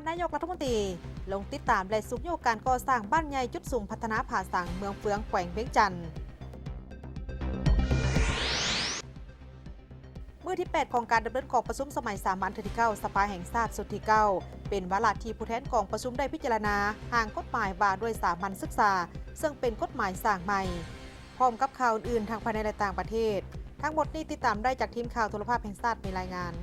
ນາຍົກລັດຖະມົນຕີລົງຕິດຕາມ ແລະ ຊຸກຍູ້ການກໍ່ສ້າງບ້ານໃຫຍ່ຈຸດສຸມພັດທະນາຜາສັງ ເມືອງເຟືອງ ແຂວງວຽງຈັນ. ມື້ທີແປດຂອງການດຳເນີນກອງປະຊຸມສະໄໝສາມັນເທື່ອທີເກົ້າ ສະພາແຫ່ງຊາດຊຸດທີເກົ້າ ເປັນວາລະທີ່ຜູ້ແທນກອງປະຊຸມໄດ້ພິຈາລະນາຮ່າງກົດໝາຍວ່າດ້ວຍສາມັນສຶກສາ ເຊິ່ງເປັນກົດໝາຍສ້າງໃໝ່ ພ້ອມກັບຂ່າວອື່ນໆ ທັງພາຍໃນ ແລະ ຕ່າງປະເທດ. ທັງໝົດນີ້ຕິດຕາມໄດ້ຈາກທີມຂ່າວໂທລະພາບແຫ່ງຊາດ ມີລາຍງານ.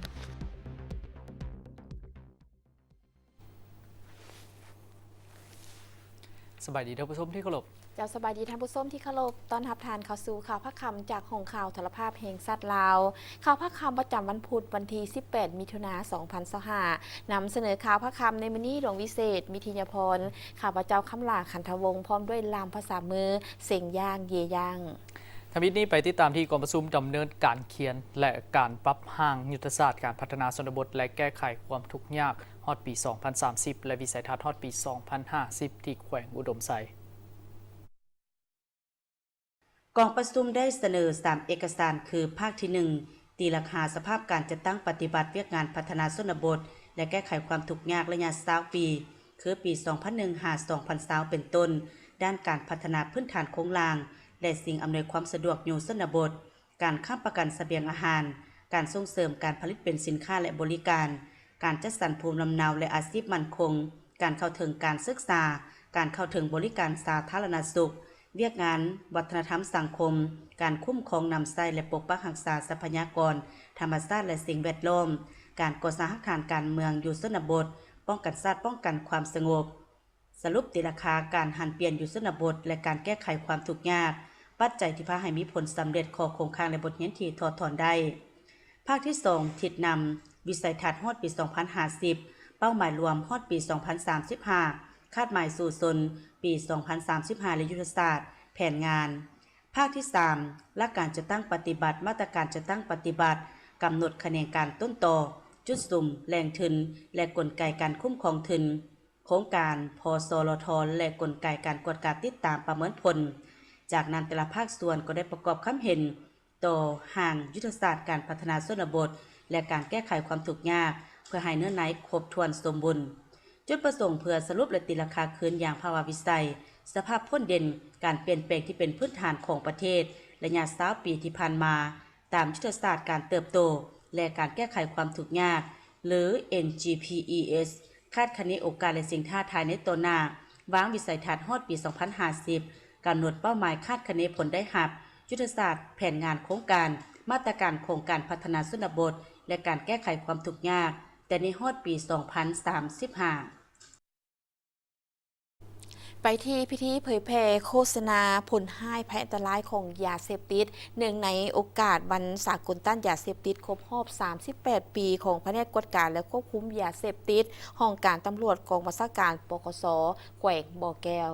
ສະບາຍດີທ່ານຜູ້ຊົມທີ່ເຄົາລົບ. ເຈົ້າ ສະບາຍດີທ່ານຜູ້ຊົມທີ່ເຄົາລົບ. ຕ້ອນຮັບທ່ານເຂົ້າສູ່ຂ່າວພາກຄ່ຳຈາກຫ້ອງຂ່າວໂທລະພາບແຫ່ງຊາດລາວ. ຂ່າວພາກຄ່ຳປະຈຳວັນພຸດ ວັນທີສິບແປດ ມິຖຸນາ ສອງພັນຊາວຫ້າ ນຳສະເໜີຂ່າວພາກຄ່ຳໃນມື້ນີ້ ດວງວິເສດ ມິທິຍາພອນ, ຂ້າພະເຈົ້າ ຄຳຫຼາ ຂັນທະວົງ ພ້ອມດ້ວຍລ່າມພາສາມື ເສັງຢ່າງ ເຢຢ່າງ. ທຳອິດນີ້ໄປຕິດຕາມທີ່ກອງປະຊຸມດຳເນີນການຂຽນ ແລະ ການປັບຮ່າງຍຸດທະສາດການພັດທະນາຊົນນະບົດ ແລະ ແກ້ໄຂຄວາມທຸກຍາກ ຮອດປີສອງພັນສາມສິບ ແລະ ວິໄສທັດຮອດປີສອງພັນຫ້າສິບ ທີ່ແຂວງອຸດົມໄຊ. ກອງປະຊຸມໄດ້ສະເໜີສາມເອກະສານ ຄື ພາກທີໜຶ່ງ ຕີລາຄາສະພາບການຈັດຕັ້ງປະຕິບັດວຽກງານພັດທະນາຊົນນະບົດ ແລະ ແກ້ໄຂຄວາມທຸກຍາກໄລຍະຊາວປີ ຄື ປີສອງພັນໜຶ່ງ ຫາ ສອງພັນຊາວ ເປັນຕົ້ນ ດ້ານການພັດທະນາພື້ນຖານໂຄງລ່າງ ແລະ ສິ່ງອຳນວຍຄວາມສະດວກຢູ່ຊົນນະບົດ, ການຄ້ຳປະກັນສະບຽງອາຫານ, ການສົ່ງເສີມການຜະລິດເປັນສິນຄ້າ ແລະ ບໍລິການ, ການຈັດສັນພູມລຳເນາ ແລະ ອາຊີບໝັ້ນຄົງ, ການເຂົ້າເຖິງການສຶກສາ, ການເຂົ້າເຖິງບໍລິການສາທາລະນະສຸກ, ວຽກງານວັດທະນະທຳສັງຄົມ, ການຄຸ້ມຄອງນຳໃຊ້ ແລະ ປົກປັກຮັກສາຊັບພະຍາກອນທຳມະຊາດ ແລະ ສິ່ງແວດລ້ອມ, ການກໍ່ສ້າງຮາກຖານການເມືອງຢູ່ຊົນນະບົດ, ປ້ອງກັນຊາດ, ປ້ອງກັນຄວາມສະຫງົບ. ສະຫຼຸບຕີລາຄາການຫັນປ່ຽນຢູ່ຊົນນະບົດ ແລະ ການແກ້ໄຂຄວາມທຸກຍາກ, ປັດໄຈທີ່ພາໃຫ້ມີຜົນສຳເລັດ, ຂໍ້ຄົງຄ້າງ ແລະ ບົດຮຽນທີ່ຖອດຖອນໄດ້. ພາກທີສອງ ທິດນຳ, ວິໄສທັດຮອດປີສອງພັນຫ້າສິບ, ເປົ້າໝາຍລວມຮອດປີສອງພັນສາມສິບຫ້າ, ຄາດໝາຍສູ້ຊົນປີສອງພັນສາມສິບຫ້າ ແລະ ຍຸດທະສາດແຜນງານ. ພາກທີສາມ ຫຼັກການຈັດຕັ້ງປະຕິບັດ, ມາດຕະການຈັດຕັ້ງປະຕິບັດ, ກຳນົດຂະແໜງການຕົ້ນຕໍ, ຈຸດສຸມ, ແຫຼ່ງທຶນ ແລະ ກົນໄກການຄຸ້ມຄອງທຶນ. ໂຄງການ ພສລທ ແລະ ກົນໄກການກວດກາຕິດຕາມປະເມີນຜົນ. ຈາກນັ້ນ ແຕ່ລະພາກສ່ວນກໍໄດ້ປະກອບຄຳເຫັນຕໍ່ຮ່າງຍຸດທະສາດການພັດທະນາຊົນນະບົດ ແລະ ການແກ້ໄຂຄວາມທຸກຍາກ ເພື່ອໃຫ້ເນື້ອໃນຄົບຖ້ວນສົມບູນ. ຈຸດປະສົງເພື່ອສະຫຼຸບ ແລະ ຕີລາຄາຄືນຢ່າງພາວະວິໄສ ສະພາບພົ້ນເດັ່ນການປ່ຽນແປງທີ່ເປັນພື້ນຖານຂອງປະເທດໄລຍະຊາວປີທີ່ຜ່ານມາ. ຕາມຍຸດທະສາດການເຕີບໂຕ ແລະ ການແກ້ໄຂຄວາມທຸກຍາກ ຫຼື NGPES ຄາດຄະເນໂອກາດ ແລະ ສິ່ງທ້າທາຍໃນຕໍ່ໜ້າ, ວາງວິໄສທັດຮອດປີສອງພັນຫ້າສິບ, ກຳນົດເປົ້າໝາຍຄາດຄະເນຜົນໄດ້ຮັບ, ຍຸດທະສາດ, ແຜນງານໂຄງການ, ມາດຕະການຂອງການພັດທະນາຊົນນະບົດ ແລະ ການແກ້ໄຂຄວາມທຸກຍາກ ແຕ່ໃນຮອດປີສອງພັນສາມສິບຫ້າ. ໄປທີ່ພິທີເຜີຍແຜ່ໂຄສະນາຜົນຮ້າຍໄພອັນຕະລາຍຂອງຢາເສບຕິດ ເນື່ອງໃນໂອກາດວັນສາກົນຕ້ານຢາເສບຕິດຄົບຮອບສາມສິບແປດປີຂອງພະແນກກວດກາ ແລະ ຄວບຄຸມຢາເສບຕິດ ຫ້ອງການຕຳຫຼວດກອງບັນຊາການ ປກສ ແຂວງບໍ່ແກ້ວ.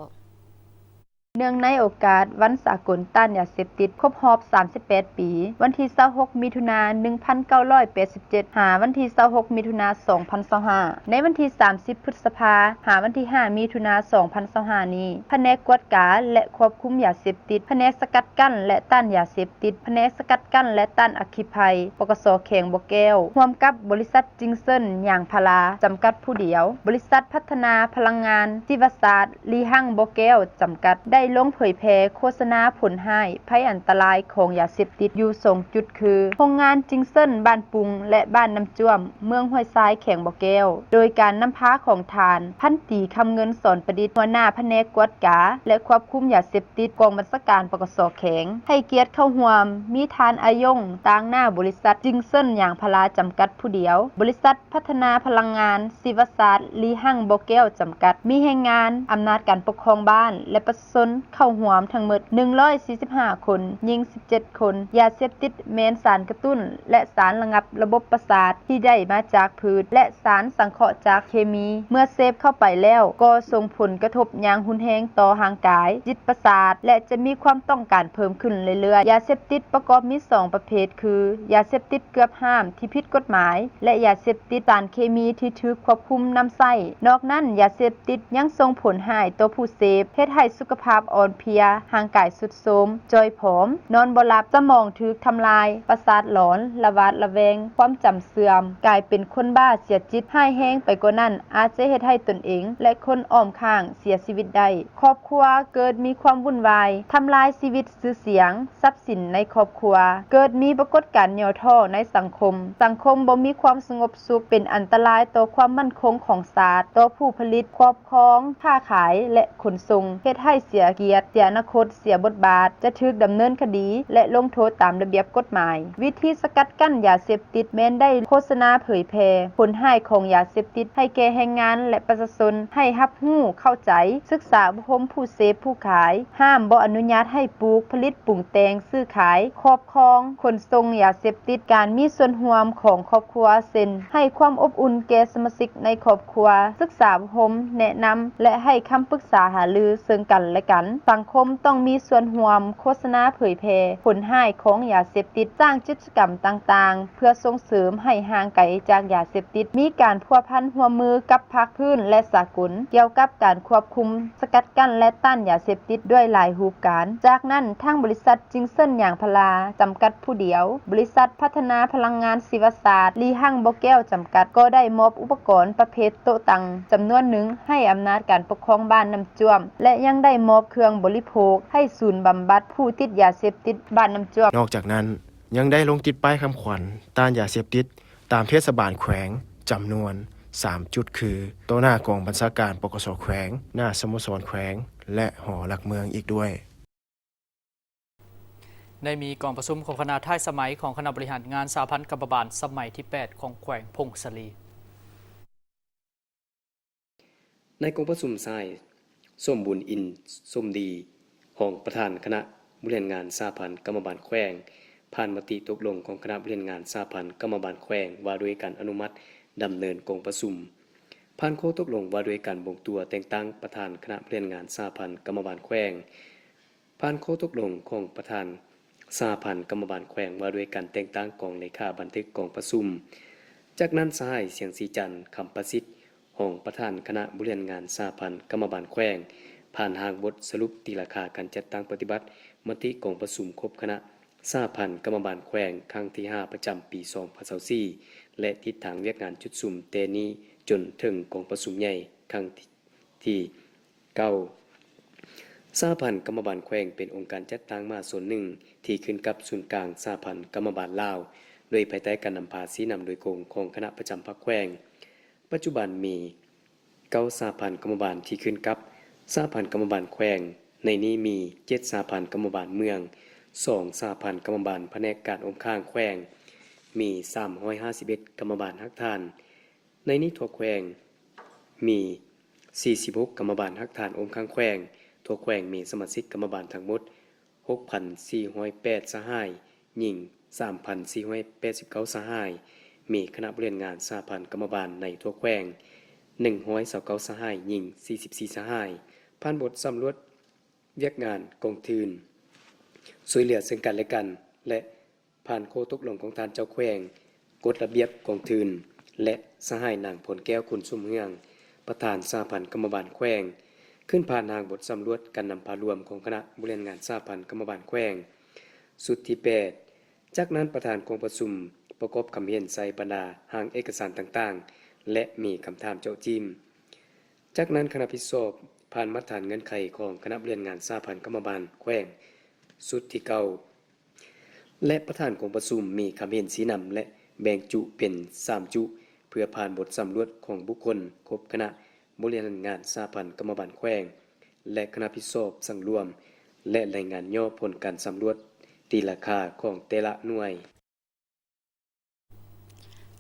ເນື່ອງໃນໂອກາດວັນສາກົນຕ້ານຢາເສບຕິດຄົບຮອບສາມສິບແປດປີ ວັນທີຊາວຫົກ ມິຖຸນາ ໜຶ່ງພັນເກົ້າຮ້ອຍແປດສິບເຈັດ ຫາ ວັນທີຊາວຫົກ ມິຖຸນາ ສອງພັນຊາວຫ້າ ໃນວັນທີສາມສິບ ພຶດສະພາ ຫາ ວັນທີຫ້າ ມິຖຸນາ ສອງພັນຊາວຫ້ານີ້, ພະແນກກວດກາ ແລະ ຄວບຄຸມຢາເສບຕິດ, ພະແນກສະກັດກັ້ນ ແລະ ຕ້ານຢາເສບຕິດ, ພະແນກສະກັດກັ້ນ ແລະ ຕ້ານອັກຄີໄພ ປກສ ແຂວງບໍ່ແກ້ວ ຮ່ວມກັບບໍລິສັດ ຈິງເຊິນ ຢາງພາລາ ຈຳກັດຜູ້ດຽວ, ບໍລິສັດພັດທະນາພະລັງງານຊີວະສາດ ລີຮັງບໍ່ແກ້ວ ຈຳກັດ ໄດ້ລົງເຜີຍແຜ່ໂຄສະນາຜົນຮ້າຍໄພອັນຕະລາຍຂອງຢາເສບຕິດຢູ່ສອງຈຸດຄື ໂຮງງານຈິງເຊິນບ້ານປຸງ ແລະ ບ້ານນ້ຳຈ້ວມ ເມືອງຫ້ວຍຊາຍ ແຂວງບໍ່ແກ້ວ ໂດຍການນຳພາຂອງທ່ານ ພັນຕີ ຄຳເງິນ ສອນປະດິດ ຫົວໜ້າພະແນກກວດກາ ແລະ ຄວບຄຸມຢາເສບຕິດ ກອງບັນຊາການ ປກສ ແຂວງ ໃຫ້ກຽດເຂົ້າຮ່ວມ ມີທ່ານ ອາຍົງ ຕາງໜ້າບໍລິສັດ ຈິງເຊິນ ຢາງພາລາ ຈຳກັດຜູ້ດຽວ, ບໍລິສັດ ພັດທະນາພະລັງງານຊີວະສາດ ລີຮັງບໍ່ແກ້ວ ຈຳກັດ ມີແຮງງານ, ອຳນາດການປົກຄອງບ້ານ ແລະ ປະຊາຊົນເຂົ້າຮ່ວມທັງໝົດ ໜຶ່ງຮ້ອຍສີ່ສິບຫ້າຄົນ, ຍິງສິບເຈັດຄົນ. ຢາເສບຕິດແມ່ນສານກະຕຸ້ນ ແລະ ສານລະງັບລະບົບປະສາດທີ່ໄດ້ມາຈາກພືດ ແລະ ສານສັງເຄາະຈາກເຄມີ ເມື່ອເສບເຂົ້າໄປແລ້ວກໍສົ່ງຜົນກະທົບຢ່າງຮຸນແຮງຕໍ່ຮ່າງກາຍ, ຈິດປະສາດ ແລະ ຈະມີຄວາມຕ້ອງການເພີ່ມຂຶ້ນເລື້ອຍໆ. ຢາເສບຕິດປະກອບມີສອງປະເພດຄື ຢາເສບຕິດເກືອບຫ້າມທີ່ຜິດກົດໝາຍ ແລະ ຢາເສບຕິດສານເຄມີທີ່ຖືກຄວບຄຸມນຳໃຊ້. ນອກນັ້ນ, ຢາເສບຕິດຍັງສົ່ງຜົນຮ້າຍຕໍ່ຜູ້ເສບ, ເຮັດໃຫ້ສຸຂະພາບ ອ່ອນເພຍ, ຮ່າງກາຍຊຸດໂຊມ, ຈ່ອຍຜອມ, ນອນບໍ່ຫຼັບ, ສະໝອງຖືກທຳລາຍ, ປະສາດຫຼອນ, ລະຫວາດລະແວງ, ຄວາມຈຳເສື່ອມ, ກາຍເປັນຄົນບ້າເສຍຈິດ, ຮ້າຍແຮງໄປກວ່ານັ້ນ, ອາດຈະເຮັດໃຫ້ຕົນເອງ ແລະ ຄົນອ້ອມຂ້າງເສຍຊີວິດໄດ້. ຄອບຄົວເກີດມີຄວາມວຸ່ນວາຍ, ທຳລາຍຊີວິດ, ຊື່ສຽງ, ຊັບສິນໃນຄອບຄົວ, ເກີດມີປາກົດການຫຍໍ້ທໍ້ໃນສັງຄົມ, ສັງຄົມບໍ່ມີຄວາມສະຫງົບສຸກ, ເປັນອັນຕະລາຍຕໍ່ຄວາມໝັ້ນຄົງຂອງຊາດ, ຕໍ່ຜູ້ຜະລິດ, ຄອບຄອງ, ຄ້າຂາຍ ແລະ ຂົນສົ່ງ, ເຮັດໃຫ້ເສຍກຽດ, ເສຍອະນາຄົດ, ເສຍບົດບາດ, ຈະຖືກດຳເນີນຄະດີ ແລະ ລົງໂທດຕາມລະບຽບກົດໝາຍ. ວິທີສະກັດກັ້ນຢາເສບຕິດແມ່ນໄດ້ໂຄສະນາເຜີຍແຜ່ຜົນຮ້າຍຂອງຢາເສບຕິດໃຫ້ແກ່ແຮງງານ ແລະ ປະຊາຊົນ ໃຫ້ຮັບຮູ້ເຂົ້າໃຈ, ສຶກສາອົບຮົມຜູ້ເສບຜູ້ຂາຍ, ຫ້າມບໍ່ອະນຸຍາດໃຫ້ປູກ, ຜະລິດ, ປຸງແຕ່ງ, ຊື້ຂາຍ, ຄອບຄອງ, ຂົນສົ່ງຢາເສບຕິດ, ການມີສ່ວນຮ່ວມຂອງຄອບຄົວ ເຊັ່ນ ໃຫ້ຄວາມອົບອຸ່ນແກ່ສະມາຊິກໃນຄອບຄົວ, ສຶກສາອົບຮົມ, ແນະນຳ ແລະ ໃຫ້ຄຳປຶກສາຫາລືເຊິ່ງກັນແລະກັນ. ສັງຄົມຕ້ອງມີສ່ວນຮ່ວມໂຄສະນາເຜີຍແຜ່ຜົນຮ້າຍຂອງຢາເສບຕິດ, ສ້າງກິດຈະກຳຕ່າງໆ ເພື່ອສົ່ງເສີມໃຫ້ຫ່າງໄກຈາກຢາເສບຕິດ, ມີການພົວພັນຮ່ວມມືກັບພາກພື້ນ ແລະ ສາກົນ ກ່ຽວກັບການຄວບຄຸມ, ສະກັດກັ້ນ ແລະ ຕ້ານຢາເສບຕິດດ້ວຍຫຼາຍຮູບການ. ຈາກນັ້ນ, ທາງບໍລິສັດຈິງເຊິນຢາງພາລາ ຈຳກັດຜູ້ດຽວ, ບໍລິສັດພັດທະນາພະລັງງານຊີວະສາດ ລີຮັງບໍ່ແກ້ວ ຈຳກັດ ກໍໄດ້ມອບອຸປະກອນປະເພດໂຕະຕັ່ງຈຳນວນໜຶ່ງໃຫ້ອຳນາດການປົກຄອງບ້ານນ້ຳຈວມ ແລະ ຍັງໄດ້ມອບເຄື່ອງບໍລິໂພກໃຫ້ສູນບຳບັດຜູ້ຕິດຢາເສບຕິດບ້ານນ້ຳຈວມ. ນອກຈາກນັ້ນ, ຍັງໄດ້ລົງຕິດປ້າຍຄຳຂວັນຕ້ານຢາເສບຕິດຕາມເທດສະບານແຂວງ ຈຳນວນສາມຈຸດ ຄື ຕໍ່ໜ້າກອງບັນຊາການ ປກສ ແຂວງ, ໜ້າສະໂມສອນແຂວງ ແລະ ຫໍຫຼັກເມືອງອີກດ້ວຍ. ໄດ້ມີກອງປະຊຸມຄົບຄະນະທ້າຍສະໄໝຂອງຄະນະບໍລິຫານງານສະຫະພັນກຳມະບານສະໄໝທີແປດຂອງແຂວງຜົ້ງສາລີ. ໃນກອງປະຊຸມ, ຊາຍ ສົມບຸນ ອິນສົມດີ ຮອງປະທານຄະນະບໍລິຫານງານສະຫະພັນກຳມະບານແຂວງ ຜ່ານມະຕິຕົກລົງຂອງຄະນະບໍລິຫານງານສະຫະພັນກຳມະບານແຂວງ ວ່າດ້ວຍການອະນຸມັດດຳເນີນກອງປະຊຸມ, ຜ່ານຂໍ້ຕົກລົງວ່າດ້ວຍການບົ່ງຕົວແຕ່ງຕັ້ງປະທານຄະນະບໍລິຫານງານສະຫະພັນກຳມະບານແຂວງ, ຜ່ານຂໍ້ຕົກລົງຂອງປະທານສະຫະພັນກຳມະບານແຂວງວ່າດ້ວຍການແຕ່ງຕັ້ງກອງເລຂາບັນທຶກກອງປະຊຸມ. ຈາກນັ້ນ ສະຫາຍ ສຽງສີຈັນ ຄຳປະສິດ ຮອງປະທານຄະນະບໍລິຫານງານສະຫະພັນກຳມະບານແຂວງ ຜ່ານຮ່າງບົດສະຫຼຸບຕີລາຄາການຈັດຕັ້ງປະຕິບັດມະຕິກອງປະຊຸມຄົບຄະນະສະຫະພັນກຳມະບານແຂວງຄັ້ງທີຫ້າ ປະຈຳປີສອງພັນຊາວສີ່ ແລະ ທິດທາງວຽກງານຈຸດສຸມແຕ່ນີ້ຈົນເຖິງກອງປະຊຸມໃຫຍ່ຄັ້ງທີ ທີ່ເກົ້າ. ສະຫະພັນກຳມະບານແຂວງເປັນອົງການຈັດຕັ້ງມະຫາຊົນໜຶ່ງທີ່ຂຶ້ນກັບສູນກາງສະຫະພັນກຳມະບານລາວ ໂດຍພາຍໃຕ້ການນຳພາຊີ້ນຳໂດຍກົງຂອງຄະນະປະຈຳພັກແຂວງ. ປັດຈຸບັນມີເກົ້າສະຫະພັນກຳມະບານທີ່ຂຶ້ນກັບສະຫະພັນກຳມະບານແຂວງ, ໃນນີ້ມີເຈັດສະຫະພັນກຳມະບານເມືອງ, ສອງສະຫະພັນກຳມະບານພະແນກການອົງຂ້າງແຂວງ, ມີສາມຮ້ອຍຫ້າສິບເອັດກຳມະບານຮາກຖານ. ໃນນີ້ທົ່ວແຂວງມີສີ່ສິບຫົກກຳມະບານຮາກຖານອົງຂ້າງແຂວງ, ທົ່ວແຂວງມີສະມາຊິກກຳມະບານທັງໝົດຫົກພັນສີ່ຮ້ອຍແປດສະຫາຍ, ຍິງສາມພັນສີ່ຮ້ອຍແປດສິບເກົ້າສະຫາຍ, ມີຄະນະບໍລິຫານງານສະຫະພັນກຳມະບານໃນທົ່ວແຂວງໜຶ່ງຮ້ອຍຊາວເກົ້າສະຫາຍ, ຍິງສີ່ສິບສີ່ສະຫາຍ. ຜ່ານບົດສຳຫຼວດວຽກງານກອງທຶນ ຊ່ວຍເຫຼືອເຊິ່ງກັນແລະກັນ ແລະ ຜ່ານຂໍ້ຕົກລົງຂອງທ່ານເຈົ້າແຂວງ, ກົດລະບຽບກອງທຶນ ແລະ ສະຫາຍນາງ ພອນແກ້ວ ຄຸນສົມເຮືອງ ປະທານສະຫະພັນກຳມະບານແຂວງ ຂຶ້ນຜ່ານຮ່າງບົດສຳຫຼວດການນຳພາລວມຂອງຄະນະບໍລິຫານງານສະຫະພັນກຳມະບານແຂວງ ຊຸດທີແປດ. ຈາກນັ້ນປະທານກອງປະຊຸມປະກອບຄຳເຫັນໃສ່ບັນດາຮ່າງເອກະສານຕ່າງໆ ແລະ ມີຄຳຖາມເຈາະຈີ້ມ. ຈາກນັ້ນຄະນະຜິດຊອບຜ່ານມາດຖານເງື່ອນໄຂຂອງຄະນະບໍລິຫານງານສະຫະພັນກຳມະບານແຂວງ ຊຸດທີເກົ້າ ແລະ ປະທານກອງປະຊຸມມີຄຳເຫັນຊີ້ນຳ ແລະ ແບ່ງຈຸເປັນສາມຈຸ ເພື່ອຜ່ານບົດສຳຫຼວດຂອງບຸກຄົນຄົບຄະນະບໍລິຫານງານສະຫະພັນກຳມະບານແຂວງ ແລະ ຄະນະຜິດຊອບສັງລວມ ແລະ ລາຍງານຫຍໍ້ຜົນການສຳຫຼວດຕີລາຄາຂອງແຕ່ລະໜ່ວຍ.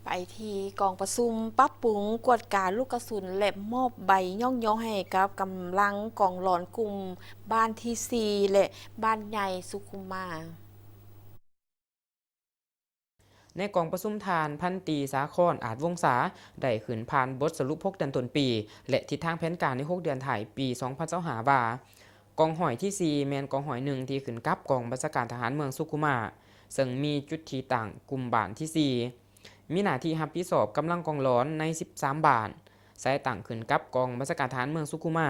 ໄປທີ່ກອງປະຊຸມປັບປຸງກວດກາລູກກະສຸນ ແລະ ມອບໃບຍ້ອງຍໍໃຫ້ກັບກຳລັງກອງຫຼອນກຸ່ມບ້ານທີສີ່ ແລະ ບ້ານໃຫຍ່ສຸຂຸມມາ. ໃນກອງປະຊຸມ ທ່ານພັນຕີ ສາຄອນ ອາດວົງສາ ໄດ້ຂຶ້ນຜ່ານບົດສະຫຼຸບຫົກເດືອນຕົ້ນປີ ແລະ ທິດທາງແຜນການໃນຫົກເດືອນທ້າຍປີສອງພັນຊາວຫ້າ ວ່າ ກອງຮ້ອຍທີສີ່ ແມ່ນກອງຮ້ອຍໜຶ່ງທີ່ຂຶ້ນກັບກອງບັນຊາການທະຫານເມືອງສຸຂຸມາ ເຊິ່ງມີຈຸດທີ່ຕັ້ງກຸ່ມບ້ານທີສີ່ ມີໜ້າທີ່ຮັບຜິດຊອບກຳລັງກອງຫຼອນໃນສິບສາມບ້ານ, ສາຍຕັ້ງຂຶ້ນກັບກອງບັນຊາການທະຫານເມືອງສຸຂຸມາ,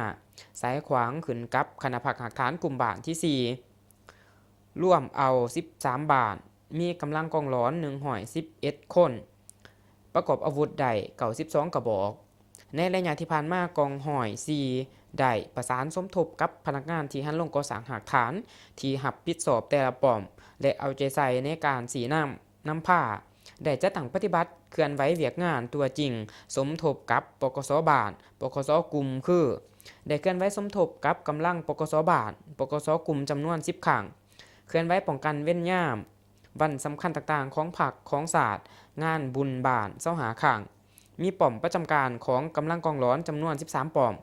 ສາຍຂວາງຂຶ້ນກັບຄະນະພັກຮາກຖານກຸ່ມບ້ານທີສີ່ ລວມເອົາສິບສາມບ້ານ, ມີກຳລັງກອງຫຼອນໜຶ່ງຮ້ອຍສິບເອັດຄົນ, ປະກອບອາວຸດໄດ້ເກົ້າສິບສອງກະບອກ. ໃນໄລຍະທີ່ຜ່ານມາ, ກອງຮ້ອຍສີ່ໄດ້ປະສານສົມທົບກັບພະນັກງານທີ່ຫັນລົງກໍ່ສ້າງຮາກຖານທີ່ຮັບຜິດຊອບແຕ່ລະປ້ອມ ແລະ ເອົາໃຈໃສ່ໃນການຊີ້ນຳ ນຳພາ, ໄດ້ຈັດຕັ້ງປະຕິບັດເຄື່ອນໄຫວວຽກງານຕົວຈິງ ສົມທົບກັບ ປກສ ບ້ານ, ປກສ ກຸ່ມ ຄື ໄດ້ເຄື່ອນໄຫວສົມທົບກັບກຳລັງ ປກສ ບ້ານ, ປກສ ກຸ່ມ ຈຳນວນສິບຄັ້ງ, ເຄື່ອນໄຫວປ້ອງກັນເວັນຍາມ ວັນສຳຄັນຕ່າງໆຂອງພັກຂອງຊາດ, ງານບຸນບ້ານຊາວຫ້າຄັ້ງ, ມີປ້ອມປະຈຳການຂອງກຳລັງກອງຫຼອນຈຳນວນສິບສາມປ້ອມ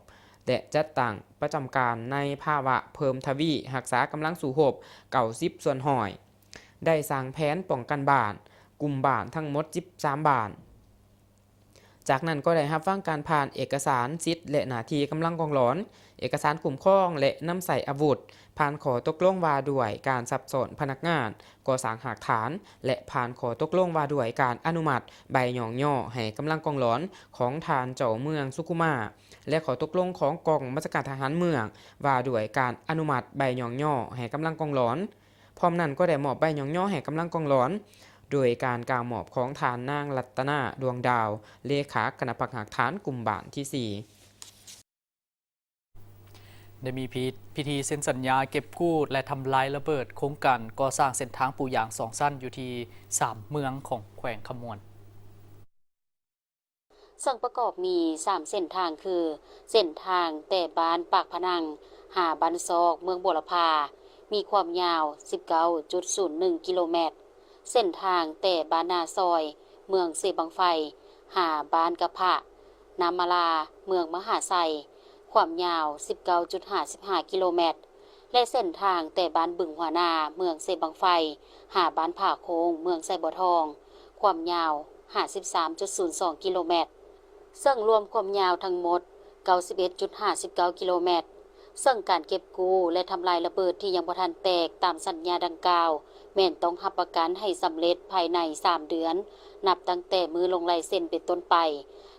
ແລະ ຈັດຕັ້ງປະຈຳການໃນພາວະເພີ່ມທະວີຮັກສາກຳລັງສູ້ຮົບເກົ້າສິບສ່ວນຮ້ອຍ, ໄດ້ສ້າງແຜນປ້ອງກັນບ້ານ, ກຸ່ມບ້ານທັງໝົດສິບສາມບ້ານ. ຈາກນັ້ນກໍໄດ້ຮັບຟັງການຜ່ານເອກະສານສິດ ແລະ ໜ້າທີ່ກຳລັງກອງຫຼອນ, ເອກະສານຄຸ້ມຄອງ ແລະ ນຳໃຊ້ອາວຸດ, ຜ່ານຂໍ້ຕົກລົງວ່າດ້ວຍການຊັບຊ້ອນພະນັກງານກໍ່ສ້າງຮາກຖານ ແລະ ຜ່ານຂໍ້ຕົກລົງວ່າດ້ວຍການອະນຸມັດໃບຍ້ອງຍໍໃຫ້ກຳລັງກອງຫຼອນຂອງທ່ານເຈົ້າເມືອງສຸຂຸມາ ແລະ ຂໍ້ຕົກລົງຂອງກອງບັນຊາການທະຫານເມືອງວ່າດ້ວຍການອະນຸມັດໃບຍ້ອງຍໍໃຫ້ກຳລັງກອງຫຼອນ. ພ້ອມນັ້ນກໍໄດ້ມອບໃບຍ້ອງຍໍໃຫ້ກຳລັງກອງຫຼອນ ໂດຍການກ່າວມອບຂອງທ່ານນາງລັດຕະນາ ດວງດາວ ເລຂາຄະນະພັກຮາກຖານກຸ່ມບ້ານທີສີ່. ໄດ້ມີພິ ພິທີເຊັນສັນຍາເກັບກູ້ ແລະ ທຳລາຍລະເບີດໂຄງການກໍ່ສ້າງເສັ້ນທາງປູຢາງສອງຊັ້ນຢູ່ທີ່ສາມເມືອງຂອງແຂວງຄຳມ່ວນ. ເຊິ່ງປະກອບມີສາມເສັ້ນທາງຄື ເສັ້ນທາງແຕ່ບ້ານປາກພະນັງ ຫາບ້ານຊອກ ເມືອງບົວລະພາ ມີຄວາມຍາວສິບເກົ້າຈຸດສູນໜຶ່ງກິໂລແມັດ, ເສັ້ນທາງແຕ່ບ້ານນາຊອຍ ເມືອງເຊບັ້ງໄຟ ຫາບ້ານກະພະ ນາມາລາ ເມືອງມະຫາໄຊ ຄວາມຍາວສິບເກົ້າຈຸດຫ້າສິບຫ້າກິໂລແມັດ ແລະ ເສັ້ນທາງແຕ່ບ້ານບຶງຫົວໜ້າ ເມືອງເຊບັ້ງໄຟ ຫາບ້ານຜາໂຄ້ງ ເມືອງໄຊບົວທອງ ຄວາມຍາວຫ້າສິບສາມຈຸດສູນສອງກິໂລແມັດ, ເຊິ່ງລວມຄວາມຍາວທັງໝົດເກົ້າສິບເອັດຈຸດຫ້າສິບເກົ້າກິໂລແມັດ. ເຊິ່ງການເກັບກູ້ ແລະ ທຳລາຍລະເບີດທີ່ຍັງບໍ່ທັນແຕກຕາມສັນຍາດັ່ງກ່າວ ແມ່ນຕ້ອງຮັບປະກັນໃຫ້ສຳເລັດພາຍໃນສາມເດືອນ ນັບຕັ້ງແຕ່ມື້ລົງລາຍເຊັນເປັນຕົ້ນໄປ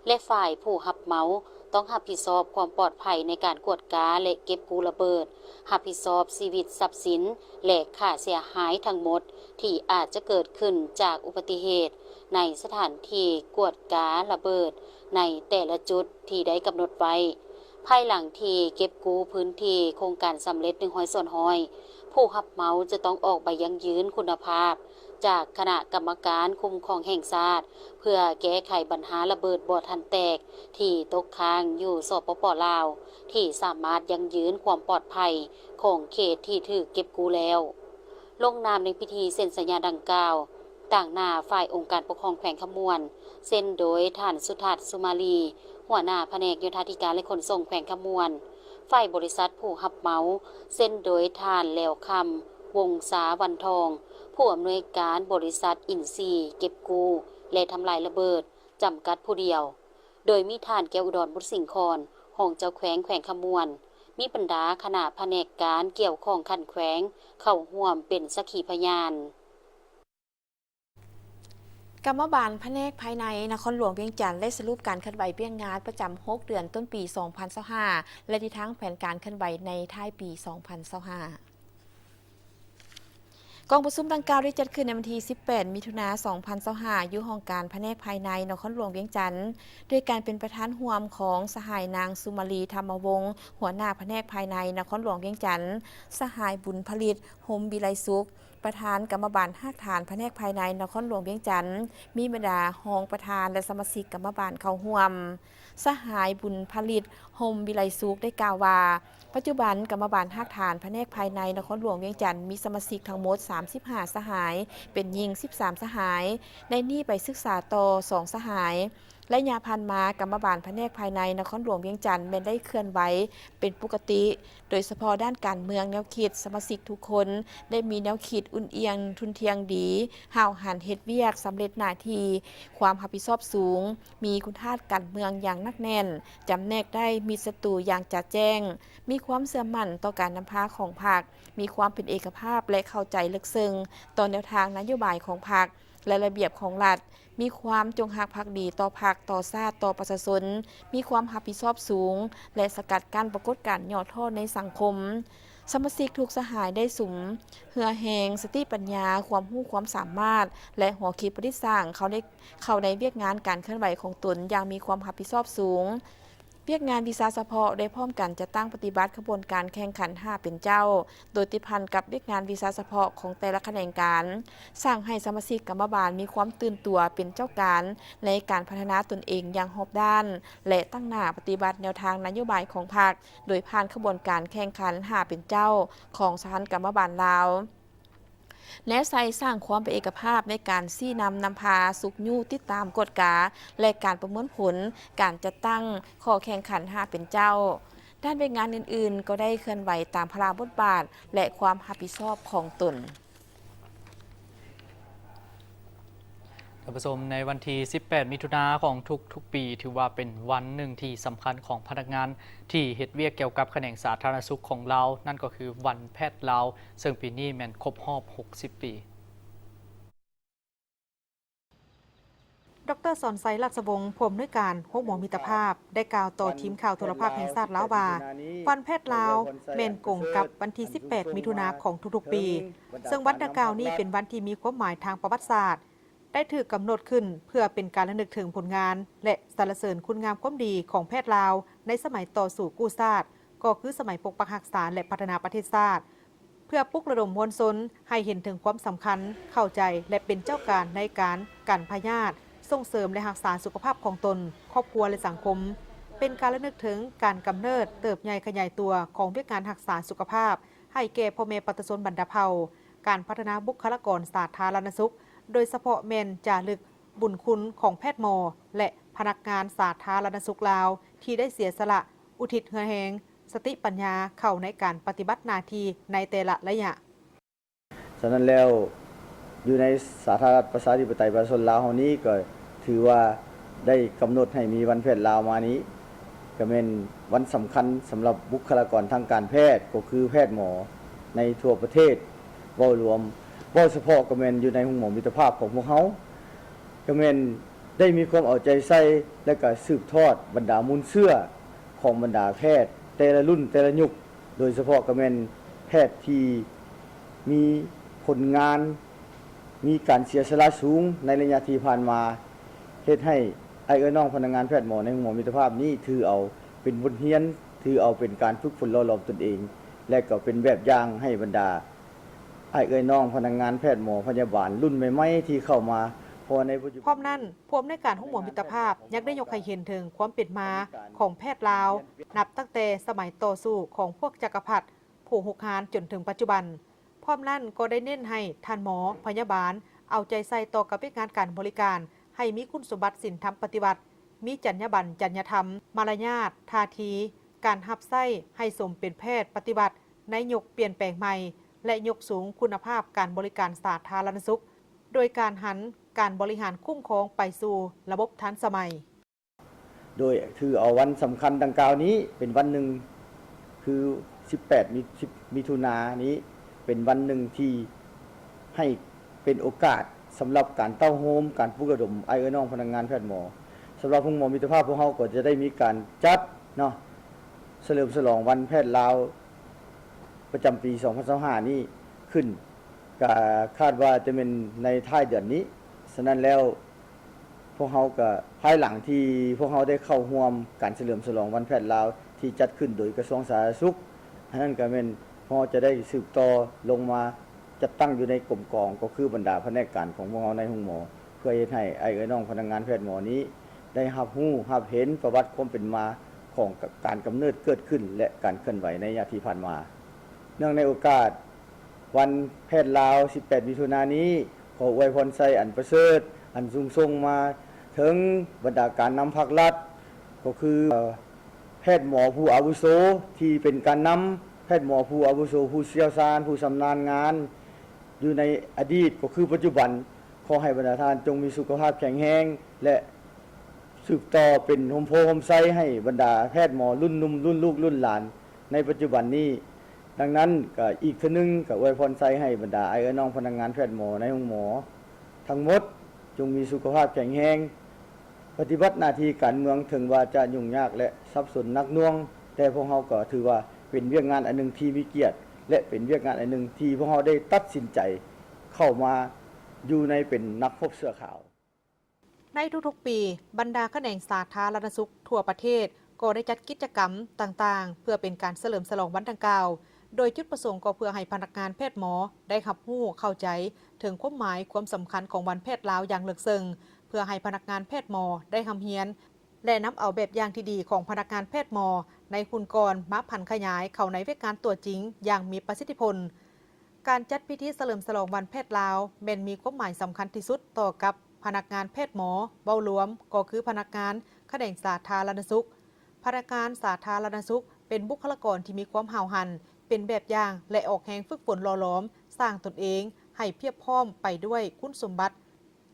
ແລະ ຝ່າຍຜູ້ຮັບເໝົາ ຕ້ອງຮັບຜິດຊອບຄວາມປອດໄພໃນການກວດກາ ແລະ ເກັບກູ້ລະເບີດ, ຮັບຜິດຊອບຊີວິດ, ຊັບສິນ ແລະ ຄ່າເສຍຫາຍທັງໝົດທີ່ອາດຈະເກີດຂຶ້ນຈາກອຸບັດຕິເຫດໃນສະຖານທີ່ກວດກາລະເບີດໃນແຕ່ລະຈຸດທີ່ໄດ້ກຳນົດໄວ້. ພາຍຫຼັງທີ່ເກັບກູ້ພື້ນທີ່ໂຄງການສຳເລັດໜຶ່ງຮ້ອຍສ່ວນຮ້ອຍ, ຜູ້ຮັບເໝົາຈະຕ້ອງອອກໃບຢັ້ງຢືນຄຸນນະພາບຈາກຄະນະກຳມະການຄຸ້ມຄອງແຫ່ງຊາດ ເພື່ອແກ້ໄຂບັນຫາລະເບີດບໍ່ທັນແຕກທີ່ຕົກຄ້າງຢູ່ ສປປ ລາວ ທີ່ສາມາດຢັ້ງຢືນຄວາມປອດໄພຂອງເຂດທີ່ຖືກເກັບກູ້ແລ້ວ. ລົງນາມໃນພິທີເຊັນສັນຍາດັ່ງກ່າວ ຕາງໜ້າຝ່າຍອົງການປົກຄອງແຂວງຄຳມ່ວນ ເຊັນໂດຍທ່ານ ສຸທັດ ສຸມາລີ ຫົວໜ້າພະແນກໂຍທາທິການ ແລະ ຂົນສົ່ງແຂວງຄຳມ່ວນ, ຝ່າຍບໍລິສັດຜູ້ຮັບເໝົາ ເຊັນໂດຍທ່ານ ແຫຼວຄຳ ວົງສາວັນທອງ ຜູ້ອຳນວຍການບໍລິສັດອິນຊີເກັບກູ້ ແລະ ທຳລາຍລະເບີດ ຈຳກັດຜູ້ດຽວ, ໂດຍມີທ່ານ ແກ້ວອຸດອນ ບຸດສິງຄອນ ຮອງເຈົ້າແຂວງແຂວງຄຳມ່ວນ, ມີບັນດາຄະນະພະແນກການກ່ຽວຂ້ອງຂັ້ນແຂວງເຂົ້າຮ່ວມເປັນສັກຂີພະຍານ. ກຳມະບານພະແນກພາຍໃນນະຄອນຫຼວງວຽງຈັນ ໄດ້ສະຫຼຸບການເຄື່ອນໄຫວວຽກງານປະຈຳຫົກເດືອນຕົ້ນປີສອງພັນຊາວຫ້າ ແລະ ທິດທາງແຜນການເຄື່ອນໄຫວໃນທ້າຍປີສອງພັນຊາວຫ້າ. ກອງປະຊຸມດັ່ງກ່າວໄດ້ຈັດຂຶ້ນໃນວັນທີສິບແປດ ມິຖຸນາ ສອງພັນຊາວຫ້າ ຢູ່ຫ້ອງການພະແນກພາຍໃນນະຄອນຫຼວງວຽງຈັນ ໂດຍການເປັນປະທານຮ່ວມຂອງສະຫາຍນາງ ສຸມາລີ ທຳມະວົງ ຫົວໜ້າພະແນກພາຍໃນນະຄອນຫຼວງວຽງຈັນ, ສະຫາຍ ບຸນຜະລິດ ໂຮມວິໄລສຸກ ປະທານກຳມະບານຮາກຖານພະແນກພາຍໃນນະຄອນຫຼວງວຽງຈັນ, ມີບັນດາຮອງປະທານ ແລະ ສະມາຊິກກຳມະບານເຂົ້າຮ່ວມ. ສະຫາຍ ບຸນຜະລິດ ໂຮມວິໄລສຸກ ໄດ້ກ່າວວ່າ, ປັດຈຸບັນກຳມະບານຮາກຖານພະແນກພາຍໃນນະຄອນຫຼວງວຽງຈັນ ມີສະມາຊິກທັງໝົດສາມສິບຫ້າສະຫາຍ, ເປັນຍິງສິບສາມສະຫາຍ, ໃນນີ້ໄປສຶກສາຕໍ່ສອງສະຫາຍ. ໄລຍະຜ່ານມາ, ກຳມະບານພະແນກພາຍໃນນະຄອນຫຼວງວຽງຈັນແມ່ນໄດ້ເຄື່ອນໄຫວເປັນປົກກະຕິ, ໂດຍສະເພາະດ້ານການເມືອງແນວຄິດ, ສະມາຊິກທຸກຄົນໄດ້ມີແນວຄິດອຸ່ນອຽນ, ທຸ່ນທ່ຽງດີ, ຫ້າວຫັນເຮັດວຽກ, ສຳເລັດໜ້າທີ່, ຄວາມຮັບຜິດຊອບສູງ, ມີຄຸນທາດການເມືອງຢ່າງໜັກແໜ້ນ, ຈຳແນກໄດ້ມິດສັດຕູຢ່າງຈະແຈ້ງ, ມີຄວາມເຊື່ອໝັ້ນຕໍ່ການນຳພາຂອງພັກ, ມີຄວາມເປັນເອກະພາບ ແລະ ເຂົ້າໃຈເລິກເຊິ່ງຕໍ່ແນວທາງນະໂຍບາຍຂອງພັກ. ແລະ ລະບຽບຂອງລັດ, ມີຄວາມຈົງຮັກພັກດີຕໍ່ພັກ, ຕໍ່ຊາດ, ຕໍ່ປະຊາຊົນ, ມີຄວາມຮັບຜິດຊອບສູງ ແລະ ສະກັດກັ້ນປາກົດການຫຍໍ້ທໍ້ໃນສັງຄົມ. ສະມາຊິກທຸກສະຫາຍໄດ້ສຸມເຫື່ອແຮງ, ສະຕິປັນຍາ, ຄວາມຮູ້ຄວາມສາມາດ ແລະ ຫົວຄິດປະດິດສ້າງເຂົ້າໃນ ເຂົ້າໃນວຽກງານການເຄື່ອນໄຫວຂອງຕົນຢ່າງມີຄວາມຮັບຜິດຊອບສູງ. ວຽກງານວິຊາສະເພາະໄດ້ພ້ອມກັນຈັດຕັ້ງປະຕິບັດຂະບວນການແຂ່ງຂັນຫ້າເປັນເຈົ້າ, ໂດຍຕິດພັນກັບວຽກງານວິຊາສະເພາະຂອງແຕ່ລະຂະແໜງການ, ສ້າງໃຫ້ສະມາຊິກກຳມະບານມີຄວາມຕື່ນຕົວເປັນເຈົ້າການໃນການພັດທະນາຕົນເອງຢ່າງຮອບດ້ານ ແລະ ຕັ້ງໜ້າປະຕິບັດແນວທາງນະໂຍບາຍຂອງພັກ, ໂດຍຜ່ານຂະບວນການແຂ່ງຂັນຫ້າເປັນເຈົ້າຂອງສະຫະພັນກຳມະບານລາວ. ແນໃສ່ສ້າງຄວາມເປັນເອກະພາບໃນການຊີ້ນຳນຳພາ, ຊຸກຍູ້, ຕິດຕາມ, ກວດກາ ແລະ ການປະເມີນຜົນການຈັດຕັ້ງຂໍ້ແຂ່ງຂັນຫ້າເປັນເຈົ້າ. ດ້ານວຽກງານອື່ນໆ ກໍໄດ້ເຄື່ອນໄຫວຕາມພາລະບົດບາດ ແລະ ຄວາມຮັບຜິດຊອບຂອງຕົນ. ທ່ານຜູ້ຊົມ, ໃນວັນທີສິບແປດ ມິຖຸນາຂອງທຸກໆປີ ຖືວ່າເປັນວັນໜຶ່ງທີ່ສຳຄັນຂອງພະນັກງານທີ່ເຮັດວຽກກ່ຽວກັບຂະແໜງສາທາລະນະສຸກຂອງລາວ, ນັ້ນກໍຄືວັນແພດລາວ, ເຊິ່ງປີນີ້ແມ່ນຄົບຮອບຫົກສິບປີ. ດອກເຕີ ສອນໄຊ ລາດຊະວົງ ຜູ້ອຳນວຍການໂຮງໝໍມິດຕະພາບ ໄດ້ກ່າວຕໍ່ທີມຂ່າວໂທລະພາບແຫ່ງຊາດລາວວ່າ, ວັນແພດລາວແມ່ນກົງກັບວັນທີສິບແປດ ມິຖຸນາຂອງທຸກໆປີ, ເຊິ່ງວັນດັ່ງກ່າວນີ້ເປັນວັນທີ່ມີຄວາມໝາຍທາງປະຫວັດສາດ, ໄດ້ຖືກກຳນົດຂຶ້ນເພື່ອເປັນການລະນຶກເຖິງຜົນງານ ແລະ ສັນລະເສີນຄຸນງາມຄວາມດີຂອງແພດລາວໃນສະໄໝຕໍ່ສູ້ກູ້ຊາດ, ກໍຄືສະໄໝປົກປັກຮັກສາ ແລະ ພັດທະນາປະເທດຊາດ, ເພື່ອປຸກລະດົມມວນຊົນໃຫ້ເຫັນເຖິງຄວາມສຳຄັນ, ເຂົ້າໃຈ ແລະ ເປັນເຈົ້າການໃນການກັນພະຍາດ, ສົ່ງເສີມ ແລະ ຮັກສາສຸຂະພາບຂອງຕົນ, ຄອບຄົວ ແລະ ສັງຄົມ, ເປັນການລະນຶກເຖິງການກຳເນີດ, ເຕີບໃຫຍ່ຂະຫຍາຍຕົວຂອງວຽກງານຮັກສາສຸຂະພາບໃຫ້ແກ່ພໍ່ແມ່ປະຊາຊົນບັນດາເຜົ່າ, ການພັດທະນາບຸກຄະລາກອນສາທາລະນະສຸກ, ໂດຍສະເພາະແມ່ນຈາລຶກບຸນຄຸນຂອງແພດໝໍ ແລະ ພະນັກງານສາທາລະນະສຸກລາວ ທີ່ໄດ້ເສຍສະຫຼະ ອຸທິດເຫື່ອແຮງ, ສະຕິປັນຍາເຂົ້າໃນການປະຕິບັດໜ້າທີ່ໃນແຕ່ລະໄລຍະ. ສະນັ້ນແລ້ວ, ຢູ່ໃນສາທາລະນະລັດປະຊາທິປະໄຕປະຊາຊົນລາວເຮົານີ້ ກໍຖືວ່າໄດ້ກຳນົດໃຫ້ມີວັນແພດລາວມານີ້ ກໍແມ່ນວັນສຳຄັນສຳລັບບຸກຄະລາກອນທາງການແພດ, ກໍຄືແພດໝໍໃນທົ່ວປະເທດເວົ້າລວມ, ເວົ້າສະເພາະກໍແມ່ນຢູ່ໃນໂຮງໝໍມິດຕະພາບຂອງພວກເຮົາ ກໍແມ່ນໄດ້ມີຄວາມເອົາໃຈໃສ່ ແລະ ກໍສືບທອດບັນດາມູນເຊື້ອຂອງບັນດາແພດແຕ່ລະລຸ້ນແຕ່ລະຍຸກ, ໂດຍສະເພາະກໍແມ່ນແພດທີ່ມີຜົນງານ, ມີການເສຍສະຫຼະສູງໃນໄລຍະທີ່ຜ່ານມາ, ເຮັດໃຫ້ອ້າຍເອື້ອຍນ້ອງພະນັກງານແພດໝໍໃນໂຮງໝໍມິດຕະພາບນີ້ ຖືເອົາເປັນບົດຮຽນ, ຖືເອົາເປັນການຝຶກຝົນຫຼໍ່ຫຼອມຕົນເອງ ແລະ ກໍເປັນແບບຢ່າງໃຫ້ບັນດາ ອ້າຍເອື້ອຍນ້ອງພະນັກງານແພດໝໍພະຍາບານລຸ້ນໃໝ່ໆທີ່ເຂົ້າມາ, ເພາະວ່າໃນປັດຈຸບັນ ພ້ອມນັ້ນ, ຜູ້ອຳນວຍການໂຮງໝໍມິດຕະພາບຍັງໄດ້ຍົກໃຫ້ເຫັນເຖິງຄວາມເປັນມາຂອງແພດລາວ, ນັບຕັ້ງແຕ່ສະໄໝຕໍ່ສູ້ຂອງພວກຈັກກະພັດຜູ້ຮຸກຮານຈົນເຖິງປັດຈຸບັນ. ພ້ອມນັ້ນກໍໄດ້ເນັ້ນໃຫ້ທ່ານໝໍ, ພະຍາບານ ເອົາໃຈໃສ່ຕໍ່ກັບວຽກງານການບໍລິການ ໃຫ້ມີຄຸນສົມບັດສິນທຳປະຕິວັດ, ມີຈັນຍາບັນ, ຈັນຍາທຳ, ມາລະຍາດ, ທ່າທີ, ການຮັບໃຊ້ໃຫ້ສົມເປັນແພດປະຕິວັດໃນຍຸກປ່ຽນແປງໃໝ່ ແລະ ຍົກສູງຄຸນນະພາບການບໍລິການສາທາລະນະສຸກ ໂດຍການຫັນການບໍລິຫານຄຸ້ມຄອງໄປສູ່ລະບົບທັນສະໄໝ. ໂດຍຖືເອົາວັນສຳຄັນດັ່ງກ່າວນີ້ເປັນວັນໜຶ່ງ ຄື ສິບແປດ ມິ ສິບ ມິຖຸນານີ້ ເປັນວັນໜຶ່ງທີ່ໃຫ້ເປັນໂອກາດສຳລັບການເຕົ້າໂຮມ, ການປຸກລະດົມອ້າຍເອື້ອຍນ້ອງພະນັກງານແພດໝໍ. ສຳລັບໂຮງໝໍມິດຕະພາບ ພວກເຮົາກໍຈະໄດ້ມີການຈັດເນາະ ສະເຫຼີມສະຫຼອງວັນແພດລາວ ປະຈຳປີສອງພັນຊາວຫ້ານີ້ຂຶ້ນ, ກະຄາດວ່າຈະແມ່ນໃນທ້າຍເດືອນນີ້. ສະນັ້ນແລ້ວ ພວກເຮົາກະ ພາຍຫຼັງທີ່ພວກເຮົາໄດ້ເຂົ້າຮ່ວມການສະເຫຼີມສະຫຼອງວັນແພດລາວທີ່ຈັດຂຶ້ນໂດຍກະຊວງສາທາລະນະສຸກ, ອັນນັ້ນກະແມ່ນພວກເຮົາຈະໄດ້ສືບຕໍ່ລົງມາ ຈັດຕັ້ງຢູ່ໃນກົມກອງ ກໍຄືບັນດາພະແນກການຂອງພວກເຮົາໃນໂຮງໝໍ ເພື່ອເຮັດໃຫ້ອ້າຍເອື້ອຍນ້ອງພະນັກງານແພດໝໍນີ້ ໄດ້ຮັບຮູ້ຮັບເຫັນປະຫວັດຄວາມເປັນມາຂອງການກຳເນີດເກີດຂຶ້ນ ແລະ ການເຄື່ອນໄຫວໃນໄລຍະທີ່ຜ່ານມາ. ເນື່ອງໃນໂອກາດວັນແພດລາວ ສິບແປດ ມິຖຸນານີ້, ຂໍອວຍພອນໄຊອັນປະເສີດ ອັນສູງສົ່ງມາເຖິງບັນດາການນຳພັກລັດ, ກໍຄື ແພດໝໍຜູ້ອາວຸໂສທີ່ເປັນການນຳ, ແພດໝໍຜູ້ອາວຸໂສ, ຜູ້ຊ່ຽວຊານ, ຜູ້ຊຳນານງານ ຢູ່ໃນອະດີດກໍຄືປັດຈຸບັນ, ຂໍໃຫ້ບັນດາທ່ານຈົ່ງມີສຸຂະພາບແຂງແຮງ ແລະ ສືບຕໍ່ເປັນຮົ່ມໂພຮົ່ມໄຊໃຫ້ບັນດາແພດໝໍລຸ້ນໜຸ່ມ, ລຸ້ນລູກ, ລຸ້ນຫຼານໃນປັດຈຸບັນນີ້. ດັ່ງນັ້ນ, ກໍອີກເທື່ອໜຶ່ງ, ກໍອວຍພອນໄຊໃຫ້ບັນດາອ້າຍເອື້ອຍນ້ອງພະນັກງານແພດໝໍໃນໂຮງໝໍທັງໝົດ, ຈົ່ງມີສຸຂະພາບແຂງແຮງ, ປະຕິບັດໜ້າທີ່ການເມືອງເຖິງວ່າຈະຫຍຸ້ງຍາກ ແລະ ສັບສົນໜັກໜ່ວງ, ແຕ່ພວກເຮົາກໍຖືວ່າເປັນວຽກງານອັນໜຶ່ງທີ່ມີກຽດ ແລະ ເປັນວຽກງານອັນໜຶ່ງທີ່ພວກເຮົາໄດ້ຕັດສິນໃຈເຂົ້າມາຢູ່ໃນເປັນນັກຮົບເສື້ອຂາວ. ໃນທຸກໆປີ, ບັນດາຂະແໜງສາທາລະນະສຸກທົ່ວປະເທດກໍໄດ້ຈັດກິດຈະກຳຕ່າງໆ ເພື່ອເປັນການສະເຫຼີມສະຫຼອງວັນດັ່ງກ່າວ, ໂດຍຈຸດປະສົງກໍເພື່ອໃຫ້ພະນັກງານແພດໝໍໄດ້ຮັບຮູ້ເຂົ້າໃຈເຖິງຄວາມໝາຍຄວາມສຳຄັນຂອງວັນແພດລາວຢ່າງເລິກເຊິ່ງ, ເພື່ອໃຫ້ພະນັກງານແພດໝໍໄດ້ຮ່ຳຮຽນ ແລະ ນຳເອົາແບບຢ່າງທີ່ດີຂອງພະນັກງານແພດໝໍໃນຮຸ່ນກ່ອນມາຜັນຂະຫຍາຍເຂົ້າໃນວຽກງານຕົວຈິງຢ່າງມີປະສິດທິຜົນ. ການຈັດພິທີສະເຫຼີມສະຫຼອງວັນແພດລາວ ແມ່ນມີຄວາມໝາຍສຳຄັນທີ່ສຸດຕໍ່ກັບພະນັກງານແພດໝໍ, ເວົ້າລວມກໍຄືພະນັກງານຂະແໜງສາທາລະນະສຸກ. ພະນັກງານສາທາລະນະສຸກເປັນບຸກຄະລາກອນທີ່ມີຄວາມຫ້າວຫັນ, ເປັນແບບຢ່າງ ແລະ ອອກແຮງຝຶກຝົນຫຼໍ່ຫຼອມສ້າງຕົນເອງໃຫ້ພຽບພ້ອມໄປດ້ວຍຄຸນສົມບັດ,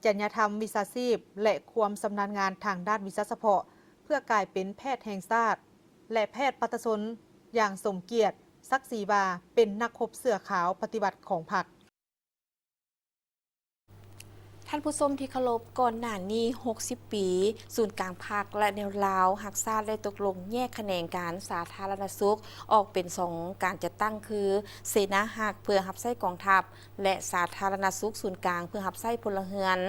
ຈັນຍາທຳວິຊາຊີບ ແລະ ຄວາມຊຳນານງານທາງດ້ານວິຊາສະເພາະ ເພື່ອກາຍເປັນແພດແຫ່ງຊາດ ແລະ ແພດປະຊາຊົນຢ່າງສົມກຽດສັກສີວ່າເປັນນັກຮົບເສື້ອຂາວປະຕິວັດຂອງພັກ. ທ່ານຜູ້ຊົມທີ່ເຄົາລົບ, ກ່ອນໜ້ານີ້ຫົກສິບປີ, ສູນກາງພັກ ແລະ ແນວລາວຮັກຊາດໄດ້ຕົກລົງແຍກຂະແໜງການສາທາລະນະສຸກອອກເປັນສອງການຈັດຕັ້ງຄື ເສນາຮັກເພື່ອຮັບໃຊ້ກອງທັບ ແລະ ສາທາລະນະສຸກສູນກາງເພື່ອຮັບໃຊ້ພົນລະເຮືອນ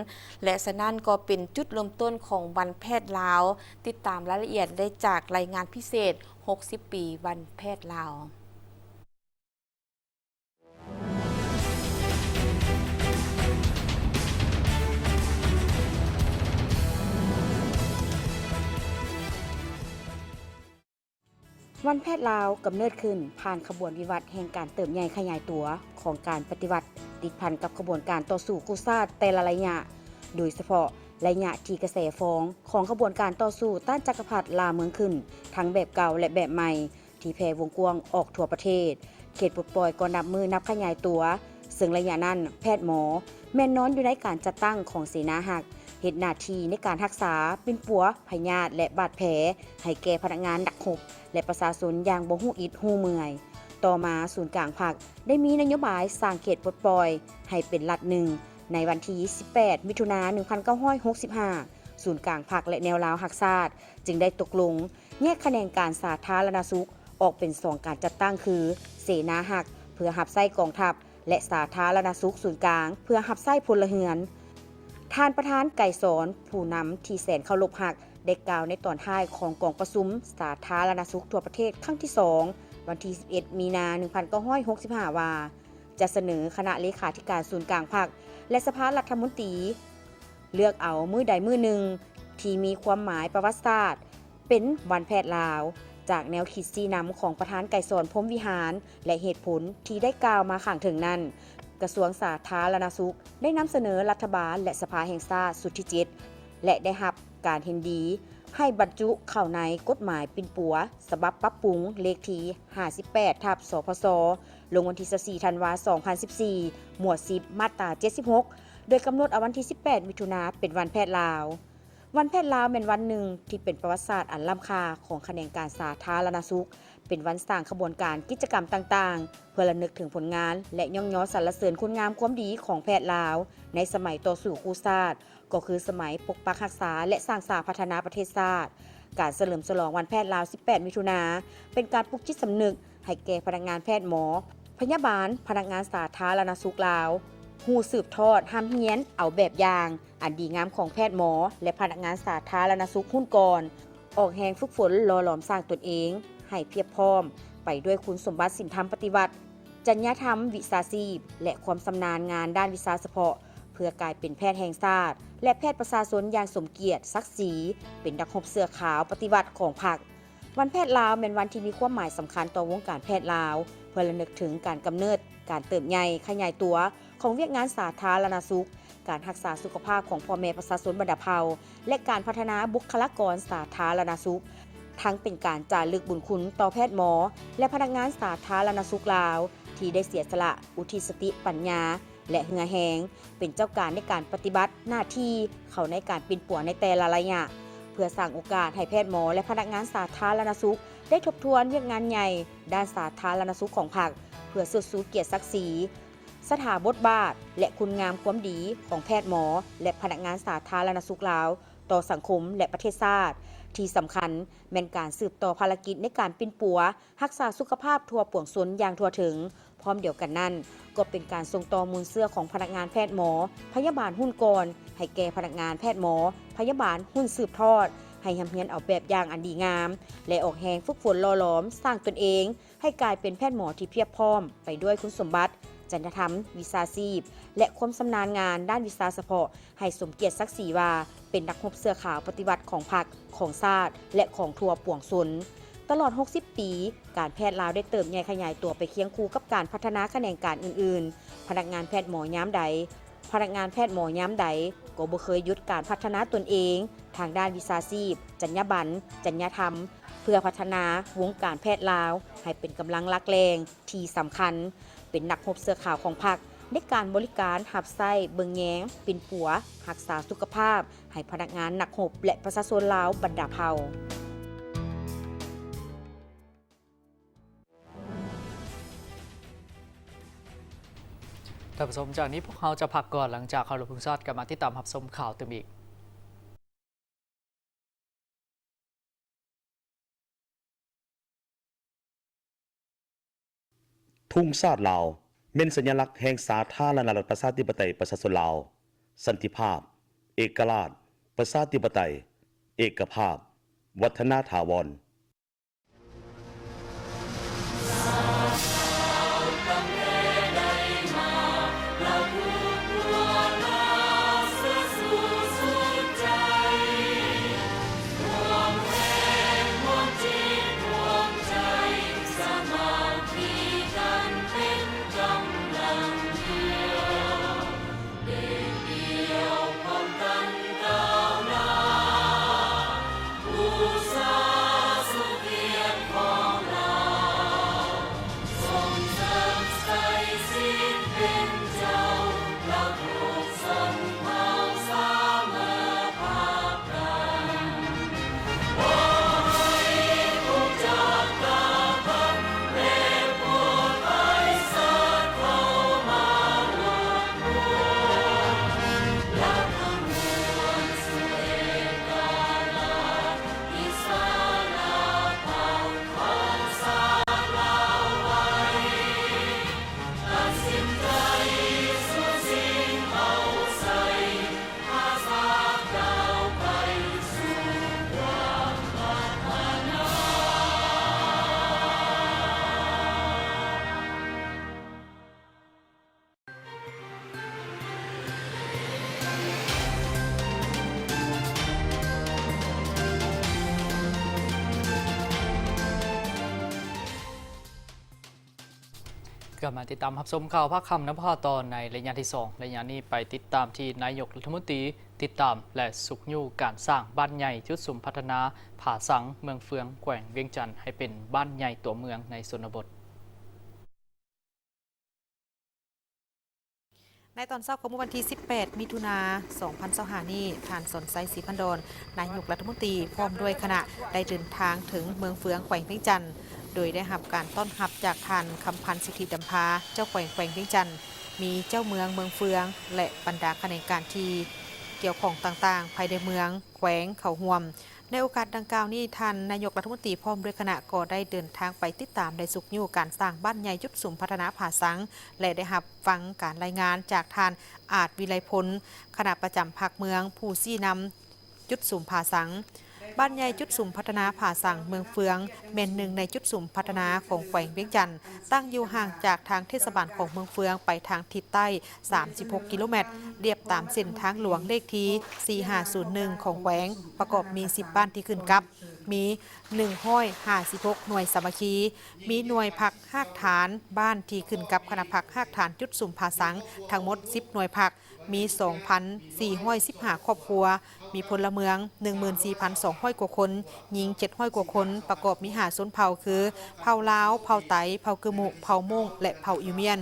ແລະ ສະນັ້ນກໍເປັນຈຸດເລີ່ມຕົ້ນຂອງວັນແພດລາວ. ຕິດຕາມລາຍລະອຽດໄດ້ຈາກລາຍງານພິເສດຫົກສິບປີວັນແພດລາວ. ວັນແພດລາວກຳເນີດຂຶ້ນຜ່ານຂະບວນວິວັດແຫ່ງການເຕີບໃຫຍ່ຂະຫຍາຍຕົວຂອງການປະຕິວັດ ຕິດພັນກັບຂະບວນການຕໍ່ສູ້ກູ້ຊາດແຕ່ລະໄລຍະ, ໂດຍສະເພາະໄລຍະທີ່ກະແສຟອງຂອງຂະບວນການຕໍ່ສູ້ຕ້ານຈັກກະພັດລ່າເມືອງຂຶ້ນ ທັງແບບເກົ່າ ແລະ ແບບໃໝ່ ທີ່ແຜ່ວົງກວ້າງອອກທົ່ວປະເທດ. ເຂດປົດປ່ອຍກໍນັບມື້ນັບຂະຫຍາຍຕົວ, ເຊິ່ງໄລຍະນັ້ນ ແພດໝໍແມ່ນນອນຢູ່ໃນການຈັດຕັ້ງຂອງເສນາຮັກ, ເຮັດໜ້າທີ່ໃນການຮັກສາ, ປິ່ນປົວພະຍາດ ແລະ ບາດແຜໃຫ້ແກ່ພະນັກງານນັກຮົບ ແລະ ປະຊາຊົນຢ່າງບໍ່ຮູ້ອິດຮູ້ເມື່ອຍ. ຕໍ່ມາສູນກາງພັກໄດ້ມີນະໂຍບາຍສ້າງເຂດປົດປ່ອຍໃຫ້ເປັນລັດໜຶ່ງ ໃນວັນທີສິບແປດ ມິຖຸນາ ໜຶ່ງພັນເກົ້າຮ້ອຍຫົກສິບຫ້າ ສູນກາງພັກ ແລະ ແນວລາວຮັກຊາດ ຈຶ່ງໄດ້ຕົກລົງແຍກຂະແໜງການສາທາລະນະສຸກອອກເປັນສອງການຈັດຕັ້ງຄື ເສນາຮັກ ເພື່ອຮັບໃຊ້ກອງທັບ ແລະ ສາທາລະນະສຸກສູນກາງ ເພື່ອຮັບໃຊ້ພົນລະເຮືອນ. ທ່ານປະທານ ໄກສອນ ຜູ້ນຳທີ່ແສນເຄົາລົບຮັກ ໄດ້ກ່າວໃນຕອນທ້າຍຂອງກອງປະຊຸມສາທາລະນະສຸກທົ່ວປະເທດຄັ້ງທີສອງ ວັນທີສິບເອັດ ມີນາ ໜຶ່ງພັນເກົ້າຮ້ອຍຫົກສິບຫ້າ ວ່າ ຈະສະເໜີຄະນະເລຂາທິການສູນກາງພັກ ແລະ ສະພາລັດຖະມົນຕີ ເລືອກເອົາມື້ໃດມື້ໜຶ່ງທີ່ມີຄວາມໝາຍປະຫວັດສາດ ເປັນວັນແພດລາວ ຈາກແນວຄິດຊີ້ນຳຂອງປະທານໄກສອນ ພົມວິຫານ ແລະ ເຫດຜົນທີ່ໄດ້ກ່າວມາຂ້າງເທິງນັ້ນ, ກະຊວງສາທາລະນະສຸກໄດ້ນຳສະເໜີລັດຖະບານ ແລະ ສະພາແຫ່ງຊາດຊຸດທີເຈັດ ແລະ ໄດ້ຮັບການເຫັນດີໃຫ້ບັນຈຸເຂົ້າໃນກົດໝາຍປິ່ນປົວ ສະບັບປັບປຸງ ເລກທີຫ້າສິບແປດ ທັບ ສພຊ ລົງວັນທີຊາວສີ່ ທັນວາ ສອງພັນສິບສີ່ ໝວດສິບ ມາດຕາເຈັດສິບຫົກ ໂດຍກຳນົດເອົາວັນທີສິບແປດ ມິຖຸນາ ເປັນວັນແພດລາວ. ວັນແພດລາວແມ່ນວັນໜຶ່ງທີ່ເປັນປະຫວັດສາດອັນລ້ຳຄ່າຂອງຂະແໜງການສາທາລະນະສຸກ, ເປັນວັນສ້າງຂະບວນການກິດຈະກຳຕ່າງໆ ເພື່ອລະນຶກເຖິງຜົນງານ ແລະ ຍ້ອງຍໍສັນລະເສີນຄຸນງາມຄວາມດີຂອງແພດລາວ ໃນສະໄໝຕໍ່ສູ້ກູ້ຊາດ, ກໍຄືສະໄໝປົກປັກຮັກສາ ແລະ ສ້າງສາພັດທະນາປະເທດຊາດ. ການສະເຫຼີມສະຫຼອງວັນແພດລາວ ສິບແປດ ມິຖຸນາ ເປັນການປຸກຈິດສຳນຶກໃຫ້ແກ່ພະນັກງານແພດໝໍ, ພະຍາບານ, ພະນັກງານສາທາລະນະສຸກລາວ ຮູ້ສືບທອດ, ຮ່ຳຮຽນເອົາແບບຢ່າງອັນດີງາມຂອງແພດໝໍ ແລະ ພະນັກງານສາທາລະນະສຸກຮຸ່ນກ່ອນ, ອອກແຮງຝຶກຝົນຫຼໍ່ຫຼອມສ້າງຕົນເອງໃຫ້ພຽບພ້ອມໄປດ້ວຍຄຸນສົມບັດສິນທຳປະຕິວັດ, ຈັນຍາທຳວິຊາຊີບ ແລະ ຄວາມຊຳນານງານດ້ານວິຊາສະເພາະ ເພື່ອກາຍເປັນແພດແຫ່ງຊາດ ແລະ ແພດປະຊາຊົນຢ່າງສົມກຽດສັກສີ ເປັນນັກຮົບເສື້ອຂາວປະຕິວັດຂອງພັກ. ວັນແພດລາວແມ່ນວັນທີ່ມີຄວາມໝາຍສຳຄັນຕໍ່ວົງການແພດລາວ ເພື່ອລະນຶກເຖິງການກຳເນີດ, ການເຕີບໃຫຍ່ຂະຫຍາຍຕົວຂອງວຽກງານສາທາລະນະສຸກ, ການຮັກສາສຸຂະພາບຂອງພໍ່ແມ່ປະຊາຊົນບັນດາເຜົ່າ ແລະ ການພັດທະນາບຸກຄະລາກອນສາທາລະນະສຸກ, ທັງເປັນການຈາລຶກບຸນຄຸນຕໍ່ແພດໝໍ ແລະ ພະນັກງານສາທາລະນະສຸກລາວ ທີ່ໄດ້ເສຍສະຫຼະ ອຸທິດສະຕິປັນຍາ ແລະ ເຫື່ອແຮງ ເປັນເຈົ້າການໃນການປະຕິບັດໜ້າທີ່ເຂົ້າໃນການປິ່ນປົວໃນແຕ່ລະໄລຍະ ເພື່ອສ້າງໂອກາດໃຫ້ແພດໝໍ ແລະ ພະນັກງານສາທາລະນະສຸກ ໄດ້ທົບທວນວຽກງານໃຫຍ່ດ້ານສາທາລະນະສຸກຂອງພັກ ເພື່ອເຊີດຊູກຽດສັກສີ ສະຖາບົດບາດ ແລະ ຄຸນງາມຄວາມດີຂອງແພດໝໍ ແລະ ພະນັກງານສາທາລະນະສຸກລາວ ຕໍ່ສັງຄົມ ແລະ ປະເທດຊາດ. ທີ່ສຳຄັນແມ່ນການສືບຕໍ່ພາລະກິດໃນການປິ່ນປົວຮັກສາສຸຂະພາບທົ່ວປວງຊົນຢ່າງທົ່ວເຖິງ. ພ້ອມດຽວກັນນັ້ນ, ກໍເປັນການສົ່ງຕໍ່ມູນເຊື້ອຂອງພະນັກງານແພດໝໍ, ພະຍາບານຮຸ່ນກ່ອນ ໃຫ້ແກ່ພະນັກງານແພດໝໍ, ພະຍາບານຮຸ່ນສືບທອດ, ໃຫ້ຮ່ຳຮຽນເອົາແບບຢ່າງອັນດີງາມ ແລະ ອອກແຮງຝຶກຝົນຫຼໍ່ຫຼອມສ້າງຕົນເອງ ໃຫ້ກາຍເປັນແພດໝໍທີ່ພຽບພ້ອມໄປດ້ວຍຄຸນສົມບັດ, ຈັນຍະທຳ, ວິຊາຊີບ ແລະ ຄວາມຊຳນານງານດ້ານວິຊາສະເພາະ ໃຫ້ສົມກຽດສັກສີວ່າເປັນນັກຮົບເສື້ອຂາວປະຕິວັດຂອງພັກ, ຂອງຊາດ ແລະ ຂອງທົ່ວປວງຊົນ. ຕະຫຼອດຫົກສິບປີ, ການແພດລາວໄດ້ເຕີບໃຫຍ່ຂະຫຍາຍຕົວໄປຄຽງຄູ່ກັບການພັດທະນາຂະແໜງການອື່ນໆ. ພະນັກງານແພດໝໍຍາມໃດ, ພະນັກງານແພດໝໍຍາມໃດກໍບໍ່ເຄີຍຢຸດການພັດທະນາຕົນເອງທາງດ້ານວິຊາຊີບ, ຈັນຍາບັນ, ຈັນຍາທຳ ເພື່ອພັດທະນາວົງການແພດລາວໃຫ້ເປັນກຳລັງຫຼັກແຫຼ່ງທີ່ສຳຄັນ, ເປັນນັກຮົບເສື້ອຂາວຂອງພັກ ໃນການບໍລິການຮັບໃຊ້ເບິ່ງແຍງ, ປິ່ນປົວ, ຮັກສາສຸຂະພາບໃຫ້ພະນັກງານນັກຮົບ ແລະ ປະຊາຊົນລາວບັນດາເຜົ່າ. ທ່ານຜູ້ຊົມ, ຈາກນີ້ພວກເຮົາຈະພັກກ່ອນ, ຫຼັງຈາກເຄົາລົບທຸງຊາດ ກັບມາຕິດຕາມຮັບຊົມຂ່າວຕື່ມອີກ. ທຸງຊາດລາວແມ່ນສັນຍະລັກແຫ່ງສາທາລະນະລັດປະຊາທິປະໄຕປະຊາຊົນລາວ, ສັນຕິພາບ, ເອກະລາດ, ປະຊາທິປະໄຕ, ເອກະພາບ, ວັດທະນາຖາວອນ. ກັບມາຕິດຕາມຮັບຊົມຂ່າວພາກຄ່ຳນຳພວກເຮົາຕໍ່ໃນໄລຍະທີສອງ. ໄລຍະນີ້ໄປຕິດຕາມທີ່ນາຍົກລັດຖະມົນຕີຕິດຕາມ ແລະ ຊຸກຍູ້ການສ້າງບ້ານໃຫຍ່ຈຸດສຸມພັດທະນາຜາສັງ ເມືອງເຟືອງ ແຂວງວຽງຈັນ ໃຫ້ເປັນບ້ານໃຫຍ່ຕົວເມືອງໃນຊົນນະບົດ. ໃນຕອນເຊົ້າຂອງມື້ວັນທີສິບແປດ ມິຖຸນາ ສອງພັນຊາວຫ້ານີ້, ທ່ານ ສອນໄຊ ສີພັນດອນ ນາຍົກລັດຖະມົນຕີ ພ້ອມດ້ວຍຄະນະ ໄດ້ເດີນທາງເຖິງເມືອງເຟືອງ ແຂວງວຽງຈັນ ໂດຍໄດ້ຮັບການຕ້ອນຮັບຈາກທ່ານ ຄຳພັນ ສິດທິດຳພາ ເຈົ້າແຂວງແຂວງວຽງຈັນ, ມີເຈົ້າເມືອງເມືອງເຟືອງ ແລະ ບັນດາຂະແໜງການທີ່ກ່ຽວຂ້ອງຕ່າງໆ ພາຍໃນເມືອງ ແຂວງເຂົ້າຮ່ວມ. ໃນໂອກາດດັ່ງກ່າວນີ້, ທ່ານນາຍົກລັດຖະມົນຕີພ້ອມດ້ວຍຄະນະກໍໄດ້ເດີນທາງໄປຕິດຕາມ ແລະ ຊຸກຍູ້ການສ້າງບ້ານໃຫຍ່ຈຸດສຸມພັດທະນາຜາສັງ ແລະ ໄດ້ຮັບຟັງການລາຍງານຈາກທ່ານ ອາດ ວິໄລພົນ ຄະນະປະຈຳພັກເມືອງ ຜູ້ຊີ້ນຳຈຸດສຸມຜາສັງ. ບ້ານໃຫຍ່ຈຸດສຸມພັດທະນາຜາສັງເມືອງເຟືອງ ແມ່ນໜຶ່ງໃນຈຸດສຸມພັດທະນາຂອງແຂວງວຽງຈັນ, ຕັ້ງຢູ່ຫ່າງຈາກທາງເທດສະບານຂອງເມືອງເຟືອງໄປທາງທິດໃຕ້ ສາມສິບຫົກກິໂລແມັດ, ລຽບຕາມເສັ້ນທາງຫຼວງເລກທີ ສີ່ຫ້າສູນໜຶ່ງ ຂອງແຂວງ, ປະກອບມີສິບບ້ານທີ່ຂຶ້ນກັບ, ມີໜຶ່ງຮ້ອຍຫ້າສິບຫົກໜ່ວຍສາມັກຄີ, ມີໜ່ວຍພັກຮາກຖານບ້ານທີ່ຂຶ້ນກັບຄະນະພັກຮາກຖານຈຸດສຸມຜາສັງ ທັງໝົດສິບໜ່ວຍພັກ, ມີສອງພັນສີ່ຮ້ອຍສິບຫ້າຄອບຄົວ, ມີພົນລະເມືອງໜຶ່ງໝື່ນສີ່ພັນສອງຮ້ອຍກວ່າຄົນ, ຍິງເຈັດຮ້ອຍກວ່າຄົນ, ປະກອບມີຫ້າຊົນເຜົ່າຄື ເຜົ່າລາວ, ເຜົ່າໄຕ, ເຜົ່າກຶມຸ, ເຜົ່າມົ້ງ ແລະ ເຜົ່າອິວມຽນ.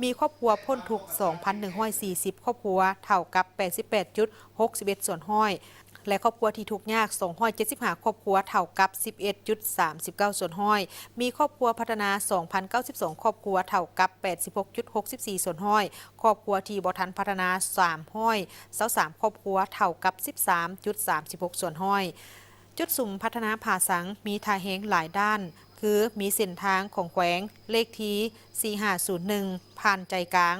ມີຄອບຄົວພົ້ນທຸກສອງພັນໜຶ່ງຮ້ອຍສີ່ສິບຄອບຄົວ, ເທົ່າກັບແປດສິບແປດຈຸດຫົກສິບເອັດສ່ວນຮ້ອຍ. ແລະ ຄອບຄົວທີ່ທຸກຍາກ ສອງຮ້ອຍເຈັດສິບຫ້າຄອບຄົວ ເທົ່າກັບ ສິບເອັດຈຸດສາມສິບເກົ້າສ່ວນຮ້ອຍ, ມີຄອບຄົວພັດທະນາ ສອງພັນເກົ້າສິບສອງຄອບຄົວ ເທົ່າກັບ ແປດສິບຫົກຈຸດຫົກສິບສີ່ສ່ວນຮ້ອຍ, ຄອບຄົວທີ່ບໍ່ທັນພັດທະນາ ສາມຮ້ອຍຊາວສາມຄອບຄົວ ເທົ່າກັບ ສິບສາມຈຸດສາມສິບຫົກສ່ວນຮ້ອຍ. ຈຸດສຸມພັດທະນາຜາສັງ ມີທ່າແຮງຫຼາຍດ້ານ ຄື ມີເສັ້ນທາງຂອງແຂວງ ເລກທີສີ່ຫ້າສູນໜຶ່ງ ຜ່ານໃຈກາງ,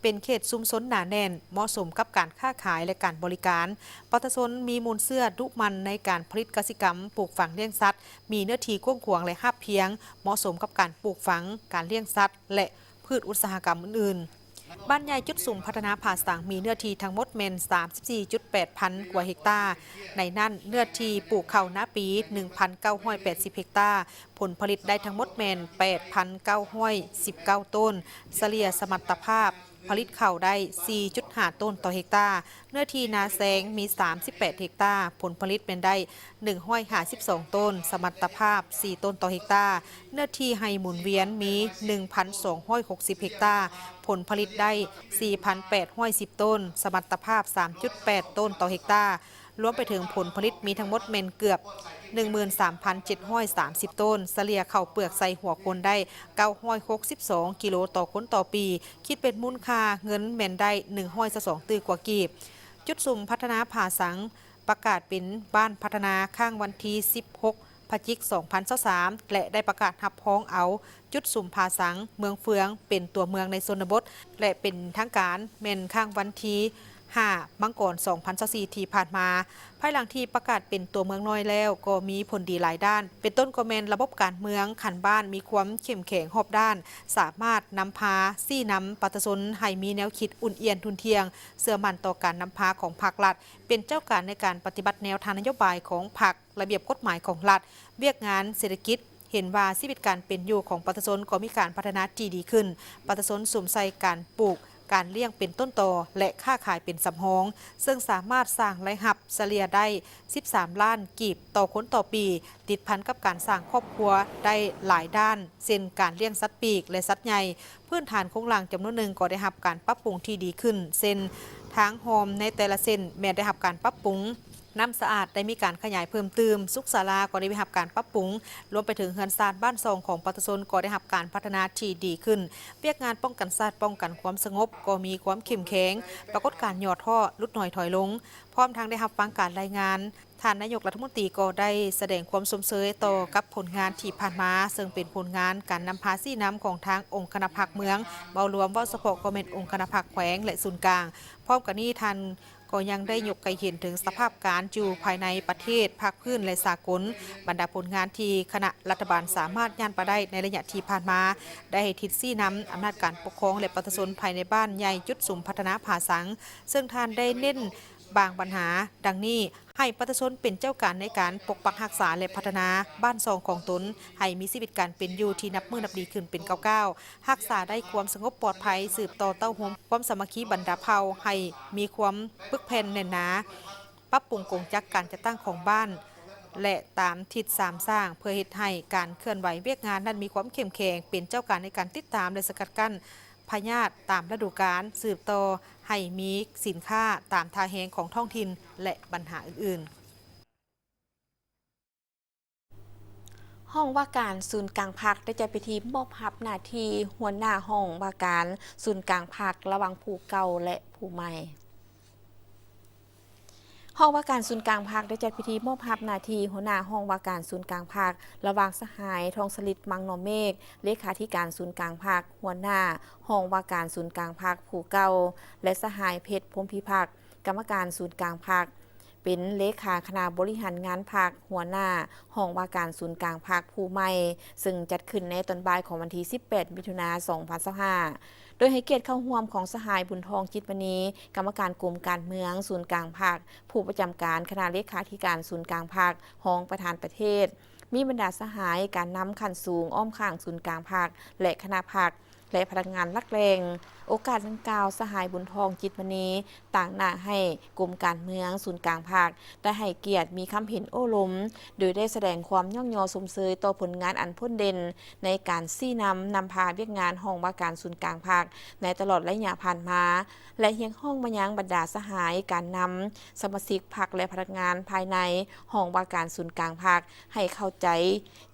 ເປັນເຂດຊຸມຊົນໜາແໜ້ນ, ເໝາະສົມກັບການຄ້າຂາຍ ແລະ ການບໍລິການ. ປະຊາຊົນມີມູນເຊື້ອດຸໝັ່ນໃນການຜະລິດກະສິກຳ, ປູກຝັງລ້ຽງສັດ, ມີເນື້ອທີ່ກວ້າງຂວາງ ແລະ ຮາບພຽງ, ເໝາະສົມກັບການປູກຝັງ, ການລ້ຽງສັດ ແລະ ພືດອຸດສາຫະກຳອື່ນໆ. ບ້ານໃຫຍ່ຈຸດສຸມພັດທະນາຜາສັງ ມີເນື້ອທີ່ທັງໝົດແມ່ນ ສາມສິບສີ່ຈຸດແປດພັນກວ່າເຮັກຕາ, ໃນນັ້ນເນື້ອທີ່ປູກເຂົ້ານາປີ ໜຶ່ງພັນເກົ້າຮ້ອຍແປດສິບເຮັກຕາ, ຜົນຜະລິດໄດ້ທັງໝົດແມ່ນ ແປດພັນເກົ້າຮ້ອຍສິບເກົ້າໂຕນ, ສະເລ່ຍສະມັດຕະພາບຜະລິດເຂົ້າໄດ້ ສີ່ຈຸດຫ້າໂຕນຕໍ່ເຮັກຕາ. ເນື້ອທີ່ນາແຊງມີ ສາມສິບແປດເຮັກຕາ, ຜົນຜະລິດແມ່ນໄດ້ ໜຶ່ງຮ້ອຍຫ້າສິບສອງໂຕນ, ສະມັດຕະພາບ ສີ່ໂຕນຕໍ່ເຮັກຕາ. ເນື້ອທີ່ໄຮ່ໝູນວຽນມີ ໜຶ່ງພັນສອງຮ້ອຍຫົກສິບເຮັກຕາ, ຜົນຜະລິດໄດ້ ສີ່ພັນແປດຮ້ອຍສິບໂຕນ, ສະມັດຕະພາບ ສາມຈຸດແປດໂຕນຕໍ່ເຮັກຕາ. ລວມໄປເຖິງຜົນຜະລິດມີທັງໝົດແມ່ນເກືອບ ໜຶ່ງໝື່ນສາມພັນເຈັດຮ້ອຍສາມສິບໂຕນ, ສະເລ່ຍເຂົ້າເປືອກໃສ່ຫົວຄົນໄດ້ ເກົ້າຮ້ອຍຫົກສິບສອງກິໂລຕໍ່ຄົນຕໍ່ປີ, ຄິດເປັນມູນຄ່າເງິນແມ່ນໄດ້ ໜຶ່ງຮ້ອຍຊາວສອງຕື້ກວ່າກີບ. ຈຸດສຸມພັດທະນາຜາສັງ ປະກາດເປັນບ້ານພັດທະນາຄັ້ງວັນທີສິບຫົກ ພະຈິກ ສອງພັນຊາວສາມ ແລະ ໄດ້ປະກາດຮັບຮອງເອົາຈຸດສຸມຜາສັງເມືອງເຟືອງ ເປັນຕົວເມືອງໃນຊົນນະບົດ ແລະ ເປັນທາງການແມ່ນຄັ້ງວັນທີຫ້າ ມັງກອນ ສອງພັນຊາວສີ່ ທີ່ຜ່ານມາ. ພາຍຫຼັງທີ່ປະກາດເປັນຕົວເມືອງນ້ອຍແລ້ວ ກໍມີຜົນດີຫຼາຍດ້ານ, ເປັນຕົ້ນກໍແມ່ນລະບົບການເມືອງຂັ້ນບ້ານມີຄວາມເຂັ້ມແຂງຮອບດ້ານ, ສາມາດນຳພາຊີ້ນຳປະຊາຊົນໃຫ້ມີແນວຄິດອຸ່ນອຽນທຸ່ນທ່ຽງ, ເຊື່ອໝັ້ນຕໍ່ການນຳພາຂອງພາກລັດ, ເປັນເຈົ້າການໃນການປະຕິບັດແນວທາງນະໂຍບາຍຂອງພັກ, ລະບຽບກົດໝາຍຂອງລັດ, ວຽກງານເສດຖະກິດ, ເຫັນວ່າຊີວິດການເປັນຢູ່ຂອງປະຊາຊົນກໍມີການພັດທະນາທີ່ດີຂຶ້ນ. ປະຊາຊົນສຸມໃສ່ການປູກ, ການລ້ຽງເປັນຕົ້ນຕໍ ແລະ ຄ້າຂາຍເປັນສຳຮອງ, ເຊິ່ງສາມາດສ້າງລາຍຮັບສະເລ່ຍໄດ້ ສິບສາມລ້ານກີບຕໍ່ຄົນຕໍ່ປີ, ຕິດພັນກັບການສ້າງຄອບຄົວໄດ້ຫຼາຍດ້ານ, ເຊັ່ນ ການລ້ຽງສັດປີກ ແລະ ສັດໃຫຍ່. ພື້ນຖານໂຄງລ່າງຈຳນວນໜຶ່ງກໍໄດ້ຮັບການປັບປຸງທີ່ດີຂຶ້ນ, ເຊັ່ນ ທາງຮ່ອມໃນແຕ່ລະເສັ້ນແມ່ນໄດ້ຮັບການປັບປຸງ, ນ້ຳສະອາດໄດ້ມີການຂະຫຍາຍເພີ່ມຕື່ມ, ສຸກສາລາກໍໄດ້ຮັບການປັບປຸງ, ລວມໄປເຖິງເຮືອນຊານບ້ານຊ່ອງຂອງປະຊາຊົນກໍໄດ້ຮັບການພັດທະນາທີ່ດີຂຶ້ນ. ວຽກງານປ້ອງກັນຊາດ, ປ້ອງກັນຄວາມສະຫງົບກໍມີຄວາມເຂັ້ມແຂງ, ປາກົດການຫຍໍ້ທໍ້ ຫຼຸດໜ້ອຍຖອຍລົງ. ພ້ອມທັງໄດ້ຮັບຟັງການລາຍງານ, ທ່ານນາຍົກລັດຖະມົນຕີກໍໄດ້ສະແດງຄວາມຊົມເຊີຍຕໍ່ກັບຜົນງານທີ່ຜ່ານມາ, ເຊິ່ງເປັນຜົນງານການນຳພາຊີ້ນຳຂອງທາງອົງຄະນະພັກເມືອງເວົ້າລວມ, ເວົ້າສະເພາະກໍແມ່ນອົງຄະນະພັກແຂວງ ແລະ ສູນກາງ. ພ້ອມກັນນີ້, ທ່ານກໍຍັງໄດ້ຍົກໃຫ້ເຫັນເຖິງສະພາບການຢູ່ພາຍໃນປະເທດ, ພາກພື້ນ ແລະ ສາກົນ, ບັນດາຜົນງານທີ່ຄະນະລັດຖະບານສາມາດຍ່ານໄປໄດ້ໃນໄລຍະທີ່ຜ່ານມາ, ໄດ້ໃຫ້ທິດຊີ້ນຳອຳນາດການປົກຄອງ ແລະ ປະຊາຊົນພາຍໃນບ້ານໃຫຍ່ຈຸດສຸມພັດທະນາຜາສັງ, ເຊິ່ງທ່ານໄດ້ເນັ້ນ ບາງບັນຫາ ດັ່ງນີ້, ໃຫ້ປະຊາຊົນເປັນເຈົ້າການໃນການປົກປັກຮັກສາ ແລະ ພັດທະນາບ້ານຊ່ອງຂອງຕົນ ໃຫ້ມີຊີວິດການເປັນຢູ່ທີ່ນັບມື້ນັບດີຂຶ້ນເປັນກ້າວໆ, ຮັກສາໄດ້ຄວາມສະຫງົບປອດໄພ, ສືບຕໍ່ເຕົ້າໂຮມຄວາມສາມັກຄີບັນດາເຜົ່າໃຫ້ມີຄວາມປຶກແຜ່ນແໜ້ນໜາ, ປັບປຸງກົງຈັກການຈັດຕັ້ງຂອງບ້ານ ແລະ ຕາມທິດສາມສ້າງ ເພື່ອເຮັດໃຫ້ການເຄື່ອນໄຫວວຽກງານນັ້ນມີຄວາມເຂັ້ມແຂງ, ເປັນເຈົ້າການໃນການຕິດຕາມ ແລະ ສະກັດກັ້ນ ພະຍາດຕາມລະດູການ, ສືບຕໍ່ໃຫ້ມີສິນຄ້າຕາມທ່າແຮງຂອງທ້ອງຖິ່ນ ແລະ ບັນຫາອື່ນໆ. ຫ້ອງວ່າການສູນກາງພັກໄດ້ຈັດພິທີມອບຮັບໜ້າທີ່ຫົວໜ້າຫ້ອງວ່າການສູນກາງພັກ ລະຫວ່າງຜູ້ເກົ່າ ແລະ ຜູ້ໃໝ່. ຫ້ອງວ່າການສູນກາງພັກໄດ້ຈັດພິທີມອບຮັບໜ້າທີ່ຫົວໜ້າຫ້ອງວ່າການສູນກາງພັກ ລະຫວ່າງສະຫາຍ ທອງສະລິດ ມັງນໍເມກ ເລຂາທິການສູນກາງພັກ, ຫົວໜ້າຫ້ອງວ່າການສູນກາງພັກຜູ້ເກົ່າ ແລະ ສະຫາຍ ເພັດ ພົມພິພັກ ກຳມະການສູນກາງພັກ, ເປັນເລຂາຄະນະບໍລິຫານງານພັກ, ຫົວໜ້າຫ້ອງວ່າການສູນກາງພັກຜູ້ໃໝ່, ເຊິ່ງຈັດຂຶ້ນໃນຕອນບ່າຍຂອງວັນທີສິບແປດ ມິຖຸນາ ສອງພັນຊາວຫ້າ. ໂດຍໃຫ້ກຽດເຂົ້າຮ່ວມຂອງສະຫາຍ ບຸນທອງ ຈິດມະນີ ກຳມະການກົມການເມືອງສູນກາງພັກ, ຜູ້ປະຈຳການຄະນະເລຂາທິການສູນກາງພັກ, ຮອງປະທານປະເທດ, ມີບັນດາສະຫາຍການນຳຂັ້ນສູງອ້ອມຂ້າງສູນກາງພັກ ແລະ ຄະນະພັກ, ແລະ ພະນັກງານຫຼັກແຫຼ່ງ. ໂອກາດດັ່ງກ່າວ, ສະຫາຍ ບຸນທອງ ຈິດມະນີ ຕາງໜ້າໃຫ້ກົມການເມືອງສູນກາງພັກ ໄດ້ໃຫ້ກຽດມີຄຳເຫັນໂອ້ລົມ ໂດຍໄດ້ສະແດງຄວາມຍ້ອງຍໍຊົມເຊີຍຕໍ່ຜົນງານອັນໂດດເດັ່ນໃນການຊີ້ນຳນຳພາວຽກງານຫ້ອງວ່າການສູນກາງພັກໃນຕະຫຼອດໄລຍະຜ່ານມາ ແລະ ຮຽກຮ້ອງມາຍັງບັນດາສະຫາຍການນຳ, ສະມາຊິກພັກ ແລະ ພະນັກງານພາຍໃນຫ້ອງວ່າການສູນກາງພັກ ໃຫ້ເຂົ້າໃຈ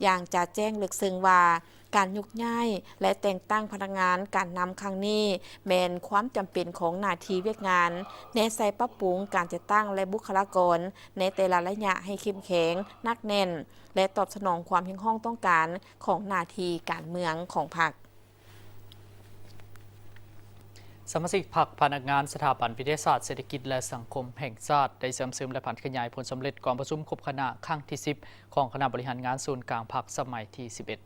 ຢ່າງຈະແຈ້ງເລິກເຊິ່ງວ່າ ການຍົກຍ້າຍ ແລະ ແຕ່ງຕັ້ງພະນັກງານການນຳຄັ້ງນີ້ ແມ່ນຄວາມຈຳເປັນຂອງໜ້າທີ່ວຽກງານ, ແນໃສ່ປັບປຸງການຈັດຕັ້ງ ແລະ ບຸກຄະລາກອນໃນແຕ່ລະໄລຍະໃຫ້ເຂັ້ມແຂງ, ໜັກແໜ້ນ ແລະ ຕອບສະໜອງຄວາມຮຽກຮ້ອງຕ້ອງການຂອງໜ້າທີ່ການເມືອງຂອງພັກ. ສະມາຊິກພັກພະນັກງານສະຖາບັນວິທະຍາສາດເສດຖະກິດ ແລະ ສັງຄົມແຫ່ງຊາດ ໄດ້ເຊື່ອມຊຶມ ແລະ ຜັນຂະຫຍາຍຜົນສຳເລັດກອງປະຊຸມຄົບຄະນະຄັ້ງທີສິບ ຂອງຄະນະບໍລິຫານງານສູນກາງພັກສະໄໝທີສິບເອັດ.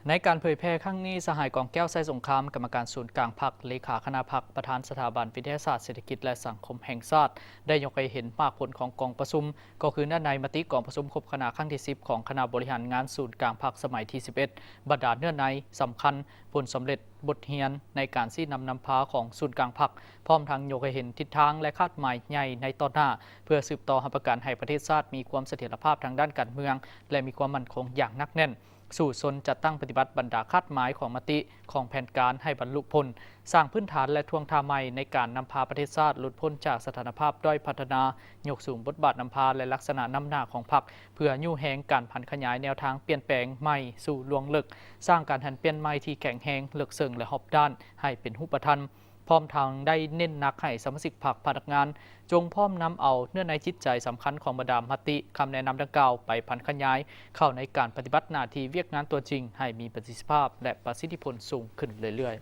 ໃນການເຜີຍແຜ່ຄັ້ງນີ້, ສະຫາຍ ກອງແກ້ວ ໄຊສົງຄາມ ກຳມະການສູນກາງພັກ, ເລຂາຄະນະພັກ, ປະທານສະຖາບັນວິທະຍາສາດເສດຖະກິດ ແລະ ສັງຄົມແຫ່ງຊາດ ໄດ້ຍົກໃຫ້ເຫັນໝາກຜົນຂອງກອງປະຊຸມ ກໍຄືເນື້ອໃນມະຕິກອງປະຊຸມຄົບຄະນະຄັ້ງທີສິບ ຂອງຄະນະບໍລິຫານງານສູນກາງພັກສະໄໝທີສິບເອັດ, ບັນດາເນື້ອໃນສຳຄັນ, ຜົນສຳເລັດ, ບົດຮຽນໃນການຊີ້ນຳນຳພາຂອງສູນກາງພັກ, ພ້ອມທັງຍົກໃຫ້ເຫັນທິດທາງ ແລະ ຄາດໝາຍໃຫຍ່ໃນຕໍ່ໜ້າ ເພື່ອສືບຕໍ່ຮັບປະກັນໃຫ້ປະເທດຊາດມີຄວາມສະຖຽນລະພາບທາງດ້ານການເມືອງ ແລະ ມີຄວາມໝັ້ນຄົງຢ່າງໜັກແໜ້ນ, ສູ້ຊົນຈັດຕັ້ງປະຕິບັດບັນດາຄາດໝາຍຂອງມະຕິຂອງແຜນການໃຫ້ບັນລຸຜົນ, ສ້າງພື້ນຖານ ແລະ ທ່ວງທ່າໃໝ່ໃນການນຳພາປະເທດຊາດຫຼຸດພົ້ນຈາກສະຖານະພາບດ້ອຍພັດທະນາ, ຍົກສູງບົດບາດນຳພາ ແລະ ລັກສະນະນຳໜ້າຂອງພັກ ເພື່ອຍູ້ແຮງການຜັນຂະຫຍາຍແນວທາງປ່ຽນແປງໃໝ່ສູ່ລວງເລິກ, ສ້າງການຫັນປ່ຽນໃໝ່ທີ່ແຂງແຮງ, ເລິກເຊິ່ງ ແລະ ຮອບດ້ານໃຫ້ເປັນຮູບປະທຳ. ພ້ອມທັງໄດ້ເນັ້ນໜັກໃຫ້ສະມາຊິກພັກ, ພະນັກງານ ຈົ່ງພ້ອມນຳເອົາເນື້ອໃນຈິດໃຈສຳຄັນຂອງບັນດາມະຕິ, ຄຳແນະນຳດັ່ງກ່າວໄປຜັນຂະຫຍາຍເຂົ້າໃນການປະຕິບັດໜ້າທີ່ວຽກງານຕົວຈິງໃຫ້ມີປະສິດທິພາບ ແລະ ປະສິດທິຜົນສູງຂຶ້ນເລື້ອຍໆ.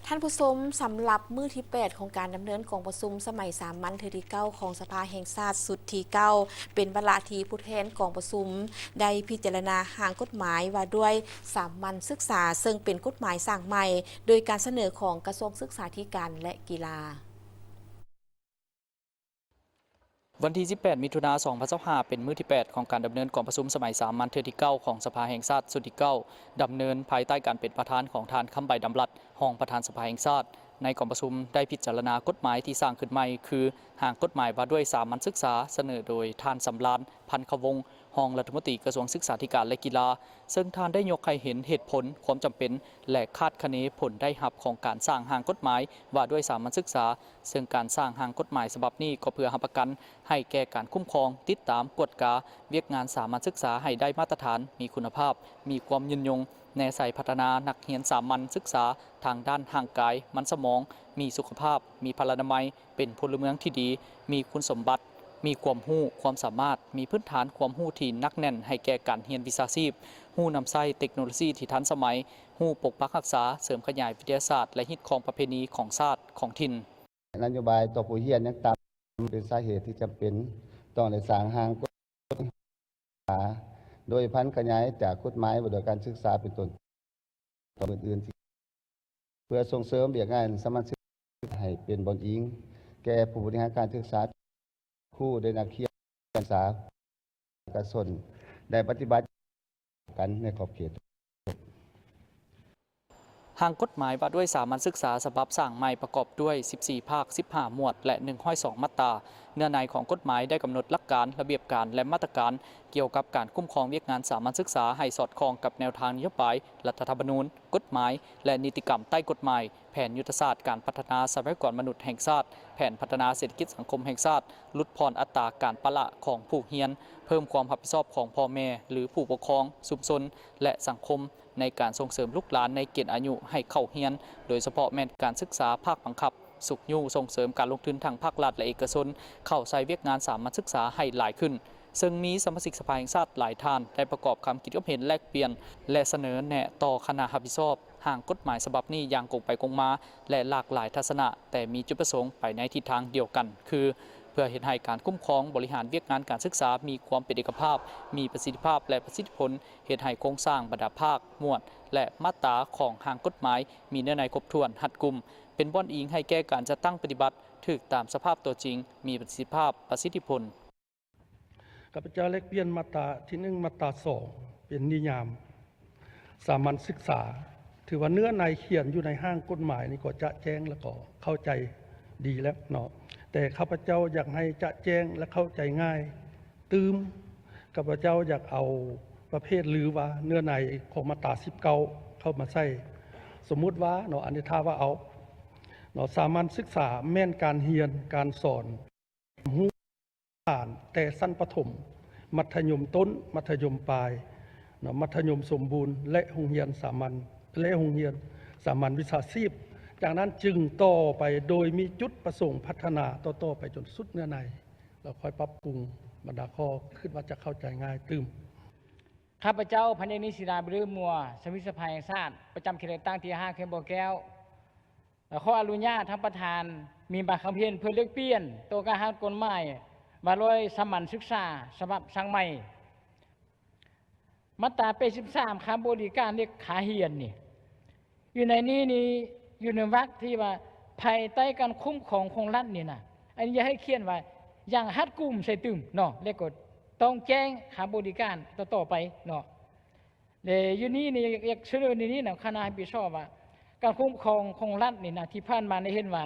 ທ່ານຜູ້ຊົມ, ສຳລັບມື້ທີແປດຂອງການດຳເນີນກອງປະຊຸມສະໄໝສາມັນເທື່ອທີເກົ້າຂອງສະພາແຫ່ງຊາດຊຸດທີເກົ້າ ເປັນວາລະທີ່ຜູ້ແທນກອງປະຊຸມໄດ້ພິຈາລະນາຮ່າງກົດໝາຍວ່າດ້ວຍສາມັນສຶກສາ, ເຊິ່ງເປັນກົດໝາຍສ້າງໃໝ່ ໂດຍການສະເໜີຂອງກະຊວງສຶກສາທິການ ແລະ ກິລາ. ວັນທີສິບແປດ ມິຖຸນາ ສອງພັນຊາວຫ້າ ເປັນມື້ທີແປດຂອງການດຳເນີນກອງປະຊຸມສະໄໝສາມັນເທື່ອທີເກົ້າຂອງສະພາແຫ່ງຊາດຊຸດທີເກົ້າ ດຳເນີນພາຍໃຕ້ການເປັນປະທານຂອງທ່ານ ຄຳໃບ ດຳລັດ ຮອງປະທານສະພາແຫ່ງຊາດ. ໃນກອງປະຊຸມໄດ້ພິຈາລະນາກົດໝາຍທີ່ສ້າງຂຶ້ນໃໝ່ ຄື ຮ່າງກົດໝາຍວ່າດ້ວຍສາມັນສຶກສາ ສະເໜີໂດຍທ່ານ ສຳລານ ພັນຄະວົງ ຮອງລັດຖະມົນຕີກະຊວງສຶກສາທິການ ແລະ ກິລາ, ເຊິ່ງທ່ານໄດ້ຍົກໃຫ້ເຫັນເຫດຜົນ, ຄວາມຈຳເປັນ ແລະ ຄາດຄະເນຜົນໄດ້ຮັບຂອງການສ້າງຮ່າງກົດໝາຍວ່າດ້ວຍສາມັນສຶກສາ, ເຊິ່ງການສ້າງຮ່າງກົດໝາຍສະບັບນີ້ກໍເພື່ອຮັບປະກັນໃຫ້ແກ່ການຄຸ້ມຄອງ, ຕິດຕາມ, ກວດກາວຽກງານສາມັນສຶກສາໃຫ້ໄດ້ມາດຕະຖານ, ມີຄຸນນະພາບ, ມີຄວາມຍືນຍົງ, ແນໃສ່ພັດທະນານັກຮຽນສາມັນສຶກສາທາງດ້ານຮ່າງກາຍ, ມັນສະໝອງ, ມີສຸຂະພາບ, ມີພະລານາໄມ, ເປັນພົນລະເມືອງທີ່ດີ, ມີຄຸນສົມບັດ, ມີຄວາມຮູ້, ຄວາມສາມາດ, ມີພື້ນຖານຄວາມຮູ້ທີ່ໜັກແໜ້ນໃຫ້ແກ່ການຮຽນວິຊາຊີບ, ຮູ້ນຳໃຊ້ເຕັກໂນໂລຊີທີ່ທັນສະໄໝ, ຮູ້ປົກປັກຮັກສາ, ເສີມຂະຫຍາຍວິທະຍາສາດ ແລະ ຮີດຄອງປະເພນີຂອງຊາດ, ຂອງຖິ່ນ. ນະໂຍບາຍຕໍ່ຜູ້ຮຽນຍັງຕາມເປັນສາເຫດທີ່ຈຳເປັນຕ້ອງໄດ້ສ້າງຮ່າງກົດ ໂດຍຜັນຂະຫຍາຍຈາກກົດໝາຍວ່າດ້ວຍການສຶກສາເປັນຕົ້ນ ຕໍ່ອື່ນໆ ເພື່ອສົ່ງເສີມວຽກງານສາມັນສຶກສາໃຫ້ເປັນບ່ອນອີງແກ່ຜູ້ບໍລິຫານການສຶກສາ, ຄູ ໂດຍນັກຮຽນການສຶກສາ ເອກະຊົນ ໄດ້ປະຕິບັດກັນໃນຂອບເຂດ. ຮ່າງກົດໝາຍວ່າດ້ວຍສາມັນສຶກສາສະບັບສ້າງໃໝ່ປະກອບດ້ວຍສິບສີ່ພາກ, ສິບຫ້າໝວດ ແລະ ໜຶ່ງຮ້ອຍສອງມາດຕາ. ເນື້ອໃນຂອງກົດໝາຍໄດ້ກຳນົດຫຼັກການ, ລະບຽບການ ແລະ ມາດຕະການກ່ຽວກັບການຄຸ້ມຄອງວຽກງານສາມັນສຶກສາໃຫ້ສອດຄ່ອງກັບແນວທາງນະໂຍບາຍ, ລັດຖະທຳມະນູນ, ກົດໝາຍ ແລະ ນິຕິກຳໃຕ້ກົດໝາຍ, ແຜນຍຸດທະສາດການພັດທະນາຊັບພະຍາກອນມະນຸດແຫ່ງຊາດ, ແຜນພັດທະນາເສດຖະກິດສັງຄົມແຫ່ງຊາດ, ຫຼຸດຜ່ອນອັດຕາການປະລະຂອງຜູ້ຮຽນ, ເພີ່ມຄວາມຮັບຜິດຊອບຂອງພໍ່ແມ່ ຫຼື ຜູ້ປົກຄອງ, ຊຸມຊົນ ແລະ ສັງຄົມ ໃນການສົ່ງເສີມລູກຫຼານໃນເກນອາຍຸໃຫ້ເຂົ້າຮຽນ, ໂດຍສະເພາະແມ່ນການສຶກສາພາກບັງຄັບ, ຊຸກຍູ້ສົ່ງເສີມການລົງທຶນທັງພາກລັດ ແລະ ເອກະຊົນເຂົ້າໃສ່ວຽກງານສາມັນສຶກສາໃຫ້ຫຼາຍຂຶ້ນ. ເຊິ່ງມີສະມາຊິກສະພາແຫ່ງຊາດຫຼາຍທ່ານໄດ້ປະກອບຄຳຄິດຄວາມເຫັນແລກປ່ຽນ ແລະ ສະເໜີແນະຕໍ່ຄະນະຮັບຜິດຊອບ ຮ່າງກົດໝາຍສະບັບນີ້ຢ່າງກົງໄປກົງມາ ແລະ ຫຼາກຫຼາຍທັດສະນະ, ແຕ່ມີຈຸດປະສົງໄປໃນທິດທາງດຽວກັນ ຄື ເພື່ອເຮັດໃຫ້ການຄຸ້ມຄອງບໍລິຫານວຽກງານການສຶກສາມີຄວາມເປັນເອກະພາບ, ມີປະສິດທິພາບ ແລະ ປະສິດທິຜົນ, ເຮັດໃຫ້ໂຄງສ້າງບັນດາພາກ, ໝວດ ແລະ ມາດຕາຂອງຮ່າງກົດໝາຍມີເນື້ອໃນຄົບຖ້ວນ, ຮັດກຸມ, ເປັນບ່ອນອີງໃຫ້ແກ່ການຈັດຕັ້ງປະຕິບັດ, ຖືກຕາມສະພາບຕົວຈິງ, ມີປະສິດທິພາບ, ປະສິດທິຜົນ. ຂ້າພະເຈົ້າແລກປ່ຽນມາດຕາທີໜຶ່ງ ມາດຕາສອງ ເປັນນິຍາມສາມັນສຶກສາ ຖືວ່າເນື້ອໃນຂຽນຢູ່ໃນຮ່າງກົດໝາຍນີ້ກໍຈະແຈ້ງ ແລະ ກໍເຂົ້າໃຈດີແລ້ວເນາະ, ແຕ່ຂ້າພະເຈົ້າຢາກໃຫ້ຈະແຈ້ງ ແລະ ເຂົ້າໃຈງ່າຍຕື່ມ. ຂ້າພະເຈົ້າຢາກເອົາປະເພດ ຫຼືວ່າເນື້ອໃນຂອງມາດຕາສິບເກົ້າເຂົ້າມາໃສ່. ສົມມຸດວ່າເນາະ ອັນນີ້ຖ້າວ່າເອົາເນາະ ສາມັນສຶກສາແມ່ນການຮຽນການສອນ ຮູ້ ຖານແຕ່ຊັ້ນປະຖົມ, ມັດທະຍົມຕົ້ນ, ມັດທະຍົມປາຍເນາະ, ມັດທະຍົມສົມບູນ ແລະ ໂຮງຮຽນສາມັນ ແລະ ໂຮງຮຽນສາມັນວິຊາຊີບ. ຈາກນັ້ນຈຶ່ງຕໍ່ໄປໂດຍມີຈຸດປະສົງພັດທະນາຕໍ່ໆໄປຈົນສຸດເນື້ອໃນ ແລ້ວຄ່ອຍປັບປຸງບັນດາຂໍ້ ຄິດວ່າຈະເຂົ້າໃຈງ່າຍຕື່ມ. ຂ້າພະເຈົ້າ ພັນເອກ ນິສິລາ ບລືມົວ ສະມາຊິກສະພາແຫ່ງຊາດ ປະຈຳເຂດເລືອກຕັ້ງທີຫ້າ ແຂວງບໍ່ແກ້ວ ຂໍອະນຸຍາດທ່ານປະທານມີບາງຄຳເຫັນເພື່ອແລກປ່ຽນຕໍ່ການຮ່າງກົດໝາຍວ່າດ້ວຍສາມັນສຶກສາສະບັບສ້າງໃໝ່ ມາດຕາແປດສິບສາມ ຄ່າບໍລິການ ແລະ ຄ່າຮຽນນີ້ ຢູ່ໃນນີ້ນີ້ ຢູ່ໃນວັກທີ່ວ່າພາຍໃຕ້ການຄຸ້ມຄອງຂອງລັດນີ້ນະ ອັນນີ້ຢາກໃຫ້ຂຽນວ່າຢ່າງຮັດກຸມໃສ່ຕື່ມເນາະ ແລະ ກໍຕ້ອງແຈ້ງຄ່າບໍລິການຕໍ່ໆໄປເນາະ. ແລະ ຢູ່ນີ້ນີ້ຢາກສະເໜີໃນນີ້ນະ ຄະນະຮັບຜິດຊອບວ່າ ການຄຸ້ມຄອງຂອງລັດນີ້ນະ ທີ່ຜ່ານມາໄດ້ເຫັນວ່າ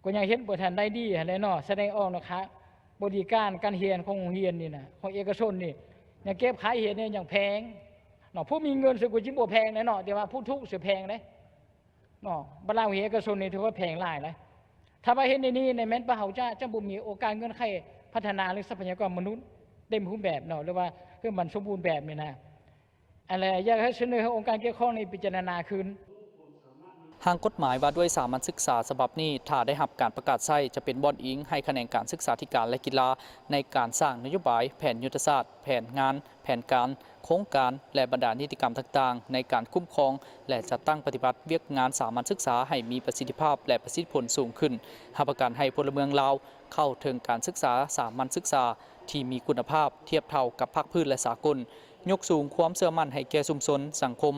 ກໍຍັງເຮັດບໍ່ທັນໄດ້ດີຫັ້ນແຫຼະເນາະ, ສະແດງອອກນະຄະ ບໍລິການການຮຽນຂອງໂຮງຮຽນນີ້ນະ ຂອງເອກະຊົນນີ້ ຍັງເກັບຄ່າຮຽນນີ້ຍັງແພງເນາະ. ຜູ້ມີເງິນຊິກວ່າຈິບໍ່ແພງແຫຼະເນາະ, ແຕ່ວ່າຜູ້ທຸກຊິແພງເດ້ເນາະ. ບັດລາວເອກະຊົນນີ້ຖືວ່າແພງຫຼາຍເດ້. ຖ້າວ່າເຮັດໃນນີ້ແມ່ນວ່າເຮົາຈະ ຈະບໍ່ມີໂອກາດເງື່ອນໄຂພັດທະນາ ຫຼື ຊັບພະຍາກອນມະນຸດເຕັມຮູບແບບເນາະ ຫຼືວ່າໃຫ້ມັນສົມບູນແບບນີ້ນະ. ອັນແລະ ຢາກໃຫ້ສະເໜີໃຫ້ອົງການກ່ຽວຂ້ອງນີ້ພິຈາລະນາຄືນ. ຮ່າງກົດໝາຍວ່າດ້ວຍສາມັນສຶກສາສະບັບນີ້ ຖ້າໄດ້ຮັບການປະກາດໃຊ້ ຈະເປັນບ່ອນອີງໃຫ້ຂະແໜງການສຶກສາທິການ ແລະ ກິລາ ໃນການສ້າງນະໂຍບາຍ, ແຜນຍຸດທະສາດ, ແຜນງານ, ແຜນການ, ໂຄງການ ແລະ ບັນດານິຕິກຳຕ່າງໆ ໃນການຄຸ້ມຄອງ ແລະ ຈັດຕັ້ງປະຕິບັດວຽກງານສາມັນສຶກສາໃຫ້ມີປະສິດທິພາບ ແລະ ປະສິດທິຜົນສູງຂຶ້ນ, ຮັບປະກັນໃຫ້ພົນລະເມືອງລາວເຂົ້າເຖິງການສຶກສາສາມັນສຶກສາທີ່ມີຄຸນນະພາບທຽບເທົ່າກັບພາກພື້ນ ແລະ ສາກົນ. ຍົກສູງຄວາມເຊື່ອໝັ້ນໃຫ້ແກ່ຊຸມຊົນ, ສັງຄົມ,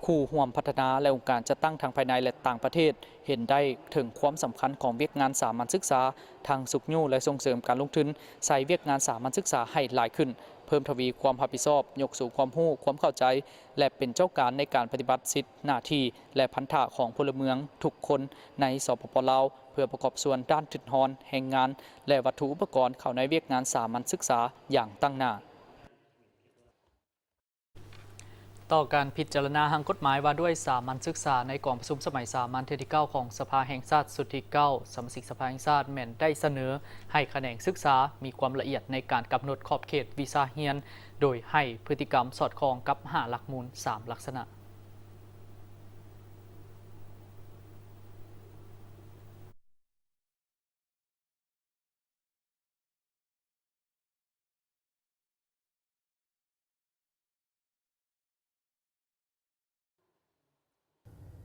ຄູ່ຮ່ວມພັດທະນາ ແລະ ອົງການຈັດຕັ້ງທັງພາຍໃນ ແລະ ຕ່າງປະເທດ ເຫັນໄດ້ເຖິງຄວາມສຳຄັນຂອງວຽກງານສາມັນສຶກສາ, ທັງຊຸກຍູ້ ແລະ ສົ່ງເສີມການລົງທຶນໃສ່ວຽກງານສາມັນສຶກສາໃຫ້ຫຼາຍຂຶ້ນ, ເພີ່ມທະວີຄວາມຮັບຜິດຊອບ, ຍົກສູງຄວາມຮູ້, ຄວາມເຂົ້າໃຈ ແລະ ເປັນເຈົ້າການໃນການປະຕິບັດສິດ, ໜ້າທີ່ ແລະ ພັນທະຂອງພົນລະເມືອງທຸກຄົນໃນ ສປປ ລາວ ເພື່ອປະກອບສ່ວນດ້ານທຶນຮອນ, ແຮງງານ ແລະ ວັດຖຸອຸປະກອນເຂົ້າໃນວຽກງານສາມັນສຶກສາຢ່າງຕັ້ງໜ້າ. ຕໍ່ການພິຈາລະນາຮ່າງກົດໝາຍວ່າດ້ວຍສາມັນສຶກສາໃນກອງປະຊຸມສະໄໝສາມັນເທື່ອທີເກົ້າຂອງສະພາແຫ່ງຊາດຊຸດທີເກົ້າ, ສະມາຊິກສະພາແຫ່ງຊາດແມ່ນໄດ້ສະເໜີໃຫ້ຂະແໜງສຶກສາມີຄວາມລະອຽດໃນການກຳນົດຂອບເຂດວິຊາຮຽນ, ໂດຍໃຫ້ພຶດຕິກຳສອດຄ່ອງກັບຫ້າຫຼັກມູນສາມລັກສະນະ.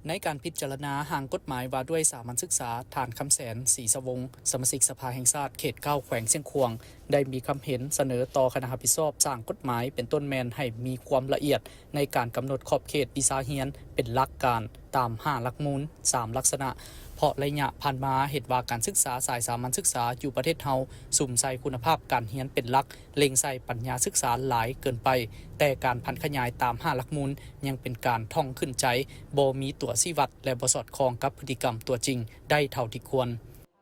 ໃນການພິຈາລະນາຮ່າງກົດໝາຍວ່າດ້ວຍສາມັນສຶກສາ, ທ່ານ ຄຳແສນ ສີສະວົງ ສະມາຊິກສະພາແຫ່ງຊາດເຂດເກົ້າ ແຂວງຊຽງຂວາງ ໄດ້ມີຄຳເຫັນສະເໜີຕໍ່ຄະນະຮັບຜິດຊອບສ້າງກົດໝາຍ ເປັນຕົ້ນແມ່ນໃຫ້ມີຄວາມລະອຽດ ໃນການກຳນົດຂອບເຂດວິຊາຮຽນເປັນຫຼັກການຕາມຫ້າຫຼັກມູນສາມລັກສະນະ, ເພາະໄລຍະຜ່ານມາເຫັນວ່າການສຶກສາສາຍສາມັນສຶກສາຢູ່ປະເທດເຮົາສຸມໃສ່ຄຸນນະພາບການຮຽນເປັນຫຼັກ, ເລັ່ງໃສ່ປັນຍາສຶກສາຫຼາຍເກີນໄປ, ແຕ່ການຜັນຂະຫຍາຍຕາມຫ້າຫຼັກມູນຍັງເປັນການທ່ອງຂຶ້ນໃຈ, ບໍ່ມີຕົວຊີ້ວັດ ແລະ ບໍ່ສອດຄ່ອງກັບພຶດຕິກຳຕົວຈິງໄດ້ເທົ່າທີ່ຄວນ.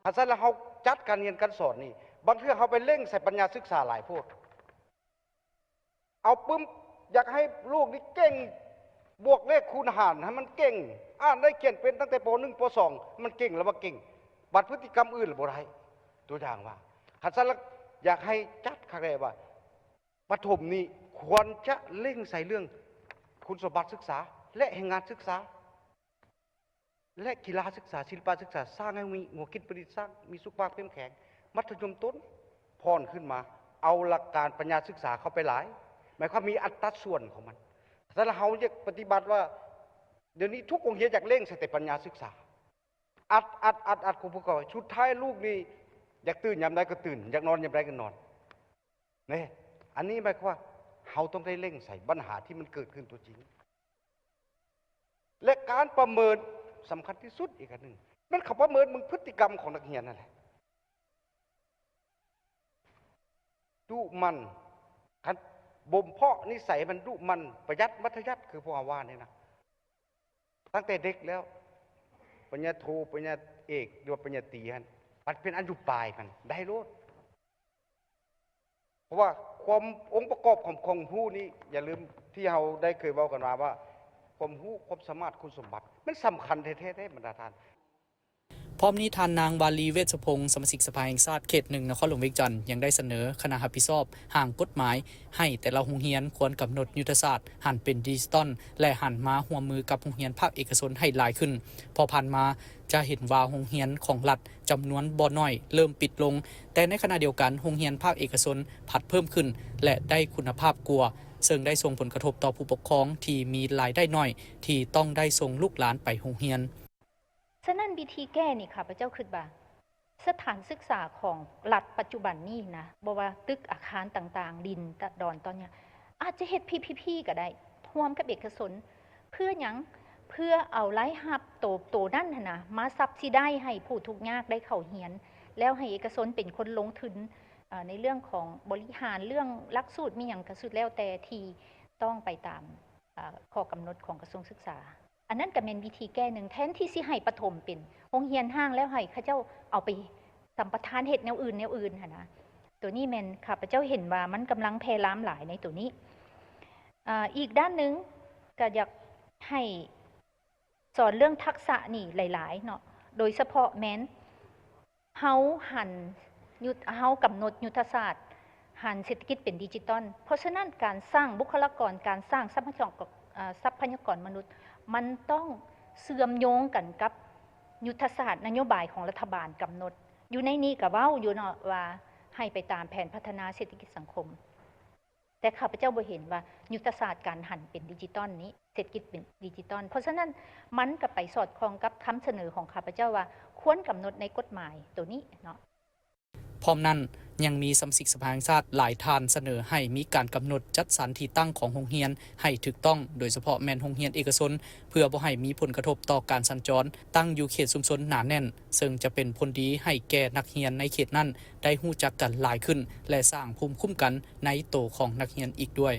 ຄັນຊັ້ນແລ້ວເຮົາຈັດການຮຽນການສອນນີ້ ບາງເທື່ອເຮົາໄປເລັ່ງໃສ່ປັນຍາສຶກສາຫຼາຍໂພດ. ເອົາປຶ້ມ ຢາກໃຫ້ລູກນີ້ເກັ່ງ ບວກເລກຄູນຫານໃຫ້ມັນເກັ່ງ, ອ່ານໄດ້ຂຽນເປັນຕັ້ງແຕ່ ປໍໜຶ່ງ ປໍສອງ ມັນເກັ່ງແລ້ວວ່າເກັ່ງ, ບັດພຶດຕິກຳອື່ນລະບໍ່ໄດ້. ຕົວຢ່າງວ່າ ຄັນຊັ້ນລະ ຢາກໃຫ້ຈັດຄັກແດ່ວ່າ ປະຖົມນີ້ຄວນຈະເລັ່ງໃສ່ເລື່ອງຄຸນສົມບັດສຶກສາ ແລະ ແຮງງານສຶກສາ. ແລະ ກິລາສຶກສາ, ສິລະປະສຶກສາ, ສ້າງໃຫ້ມີຫົວຄິດປະດິດສ້າງ, ມີສຸຂະພາບເຂັ້ມແຂງ. ມັດທະຍົມຕົ້ນຜ່ອນຂຶ້ນມາ ເອົາຫຼັກການປັນຍາສຶກສາເຂົ້າໄປຫຼາຍ, ໝາຍຄວາມມີອັດຕາສ່ວນຂອງມັນ. ແຕ່ລະເຮົາຢາກປະຕິບັດວ່າ ດຽວນີ້ທຸກໂຮງຮຽນຢາກເລັ່ງໃສ່ແຕ່ປັນຍາສຶກສາ, ອັດ ອັດ ອັດ ອັດ ຄວບຄຸມເຂົ້າໄປ. ສຸດທ້າຍລູກນີ້ຢາກຕື່ນຍາມໃດກໍຕື່ນ, ຢາກນອນຍາມໃດກໍນອນ. ແນ່ ອັນນີ້ໝາຍຄວາມວ່າເຮົາຕ້ອງໄດ້ເລັ່ງໃສ່ບັນຫາທີ່ມັນເກີດຂຶ້ນຕົວຈິງ. ແລະ ການປະເມີນສຳຄັນທີ່ສຸດອີກອັນໜຶ່ງ ແມ່ນເຂົາປະເມີນເບິ່ງພຶດຕິກຳຂອງນັກຮຽນນັ້ນແຫຼະ. ດຸໝັ່ນ, ຄັນ ບົ່ມເພາະນິໄສໃຫ້ມັນດຸໝັ່ນ ປະຢັດມັດທະຍັດ ຄືພວກເຮົາວ່ານີ້ນະ ຕັ້ງແຕ່ເດັກແລ້ວ ປະລິນຍາໂທ ປະລິນຍາເອກ ຫຼືວ່າປະລິນຍາຕີຫັ້ນ ບັດເປັນອະນຸບາຍມັນໄດ້ໂລດ. ເພາະວ່າຄວາມ ອົງປະກອບຂອງຄວາມຮູ້ນີ້ ຢ່າລືມທີ່ເຮົາໄດ້ເຄີຍເວົ້າກັນມາວ່າ ຄວາມຮູ້ ຄວາມສາມາດ ຄຸນສົມບັດ ມັນສຳຄັນແທ້ໆເດ້ ບັນດາທ່ານ. ພ້ອມນີ້ ທ່ານນາງ ວາລີ ເວດສະພົງ ສະມາຊິກສະພາແຫ່ງຊາດເຂດໜຶ່ງ ນະຄອນຫຼວງວຽງຈັນ ຍັງໄດ້ສະເໜີຄະນະຮັບຜິດຊອບຮ່າງກົດໝາຍ ໃຫ້ແຕ່ລະໂຮງຮຽນຄວນກຳນົດຍຸດທະສາດຫັນເປັນດິຈິຕອນ ແລະ ຫັນມາຮ່ວມມືກັບໂຮງຮຽນພາກເອກະຊົນໃຫ້ຫຼາຍຂຶ້ນ ເພາະຜ່ານມາຈະເຫັນວ່າໂຮງຮຽນຂອງລັດຈຳນວນບໍ່ໜ້ອຍເລີ່ມປິດລົງ, ແຕ່ໃນຂະນະດຽວກັນ ໂຮງຮຽນພາກເອກະຊົນພັດເພີ່ມຂຶ້ນ ແລະ ໄດ້ຄຸນນະພາບກວ່າ, ເຊິ່ງໄດ້ສົ່ງຜົນກະທົບຕໍ່ຜູ້ປົກຄອງທີ່ມີລາຍໄດ້ໜ້ອຍ ທີ່ຕ້ອງໄດ້ສົ່ງລູກຫຼານໄປໂຮງຮຽນ. ສະນັ້ນ ວິທີແກ້ນີ້ ຂ້າພະເຈົ້າຄິດວ່າ ສະຖານສຶກສາຂອງລັດປັດຈຸບັນນີ້ນະ ບໍ່ວ່າຕຶກອາຄານຕ່າງໆ ດິນຕະດອນຕອນຫຍັງ ອາດຈະເຮັດ ພີພີພີ ກໍໄດ້ ຮ່ວມກັບເອກະຊົນ. ເພື່ອຫຍັງ? ເພື່ອເອົາລາຍຮັບໂຕ ໂຕນັ້ນຫັ້ນນະ ມາຊັບຊິໄດໃຫ້ຜູ້ທຸກຍາກໄດ້ເຂົ້າຮຽນ ແລ້ວໃຫ້ເອກະຊົນເປັນຄົນລົງທຶນ ເອີ ໃນເລື່ອງຂອງບໍລິຫານ ເລື່ອງຫຼັກສູດ ມີຫຍັງກໍສຸດແລ້ວແຕ່ທີ່ຕ້ອງໄປຕາມ ເອີ ຂໍ້ກຳນົດຂອງກະຊວງສຶກສາ. ອັນນັ້ນກໍແມ່ນວິທີແກ້ໜຶ່ງ ແທນທີ່ຊິໃຫ້ປະຖົມເປັນໂຮງຮຽນຮ້າງ ແລ້ວໃຫ້ເຂົາເຈົ້າເອົາໄປສຳປະທານເຮັດແນວອື່ນ ແນວອື່ນຫັ້ນນະ. ໂຕນີ້ແມ່ນຂ້າພະເຈົ້າເຫັນວ່າມັນກຳລັງແຜ່ລາມຫຼາຍໃນໂຕນີ້. ອາ ອີກດ້ານໜຶ່ງກໍຢາກໃຫ້ສອນເລື່ອງທັກສະນີ້ຫຼາຍໆເນາະ ໂດຍສະເພາະແມ່ນ ເຮົາຫັນຍຸດ ເຮົາກຳນົດຍຸດທະສາດຫັນເສດຖະກິດເປັນດິຈິຕອນ. ເພາະສະນັ້ນ ການສ້າງບຸກຄະລາກອນ, ການສ້າງຊັບພະຍາກອນ ເອີ ຊັບພະຍາກອນມະນຸດ ມັນຕ້ອງເຊື່ອມໂຍງກັນກັບຍຸດທະສາດນະໂຍບາຍຂອງລັດຖະບານກຳນົດ. ຢູ່ໃນນີ້ກໍເວົ້າຢູ່ເນາະວ່າ ໃຫ້ໄປຕາມແຜນພັດທະນາເສດຖະກິດສັງຄົມ. ແຕ່ຂ້າພະເຈົ້າບໍ່ເຫັນວ່າຍຸດທະສາດການຫັນເປັນດິຈິຕອນນີ້ ເສດຖະກິດເປັນດິຈິຕອນ. ເພາະສະນັ້ນ ມັນກໍໄປສອດຄ່ອງກັບຄຳສະເໜີຂອງຂ້າພະເຈົ້າວ່າ ຄວນກຳນົດໃນກົດໝາຍໂຕນີ້ເນາະ. ພ້ອມນັ້ນ ຍັງມີສະມາຊິກສະພາແຫ່ງຊາດຫຼາຍທ່ານສະເໜີໃຫ້ມີການກຳນົດຈັດສັນທີ່ຕັ້ງຂອງໂຮງຮຽນໃຫ້ຖືກຕ້ອງ, ໂດຍສະເພາະແມ່ນໂຮງຮຽນເອກະຊົນ, ເພື່ອບໍ່ໃຫ້ມີຜົນກະທົບຕໍ່ການສັນຈອນ, ຕັ້ງຢູ່ເຂດຊຸມຊົນໜາແໜ້ນ, ເຊິ່ງຈະເປັນຜົນດີໃຫ້ແກ່ນັກຮຽນໃນເຂດນັ້ນ ໄດ້ຮູ້ຈັກກັນຫຼາຍຂຶ້ນ ແລະ ສ້າງພູມຄຸ້ມກັນໃນໂຕຂອງນັກຮຽນອີກດ້ວຍ.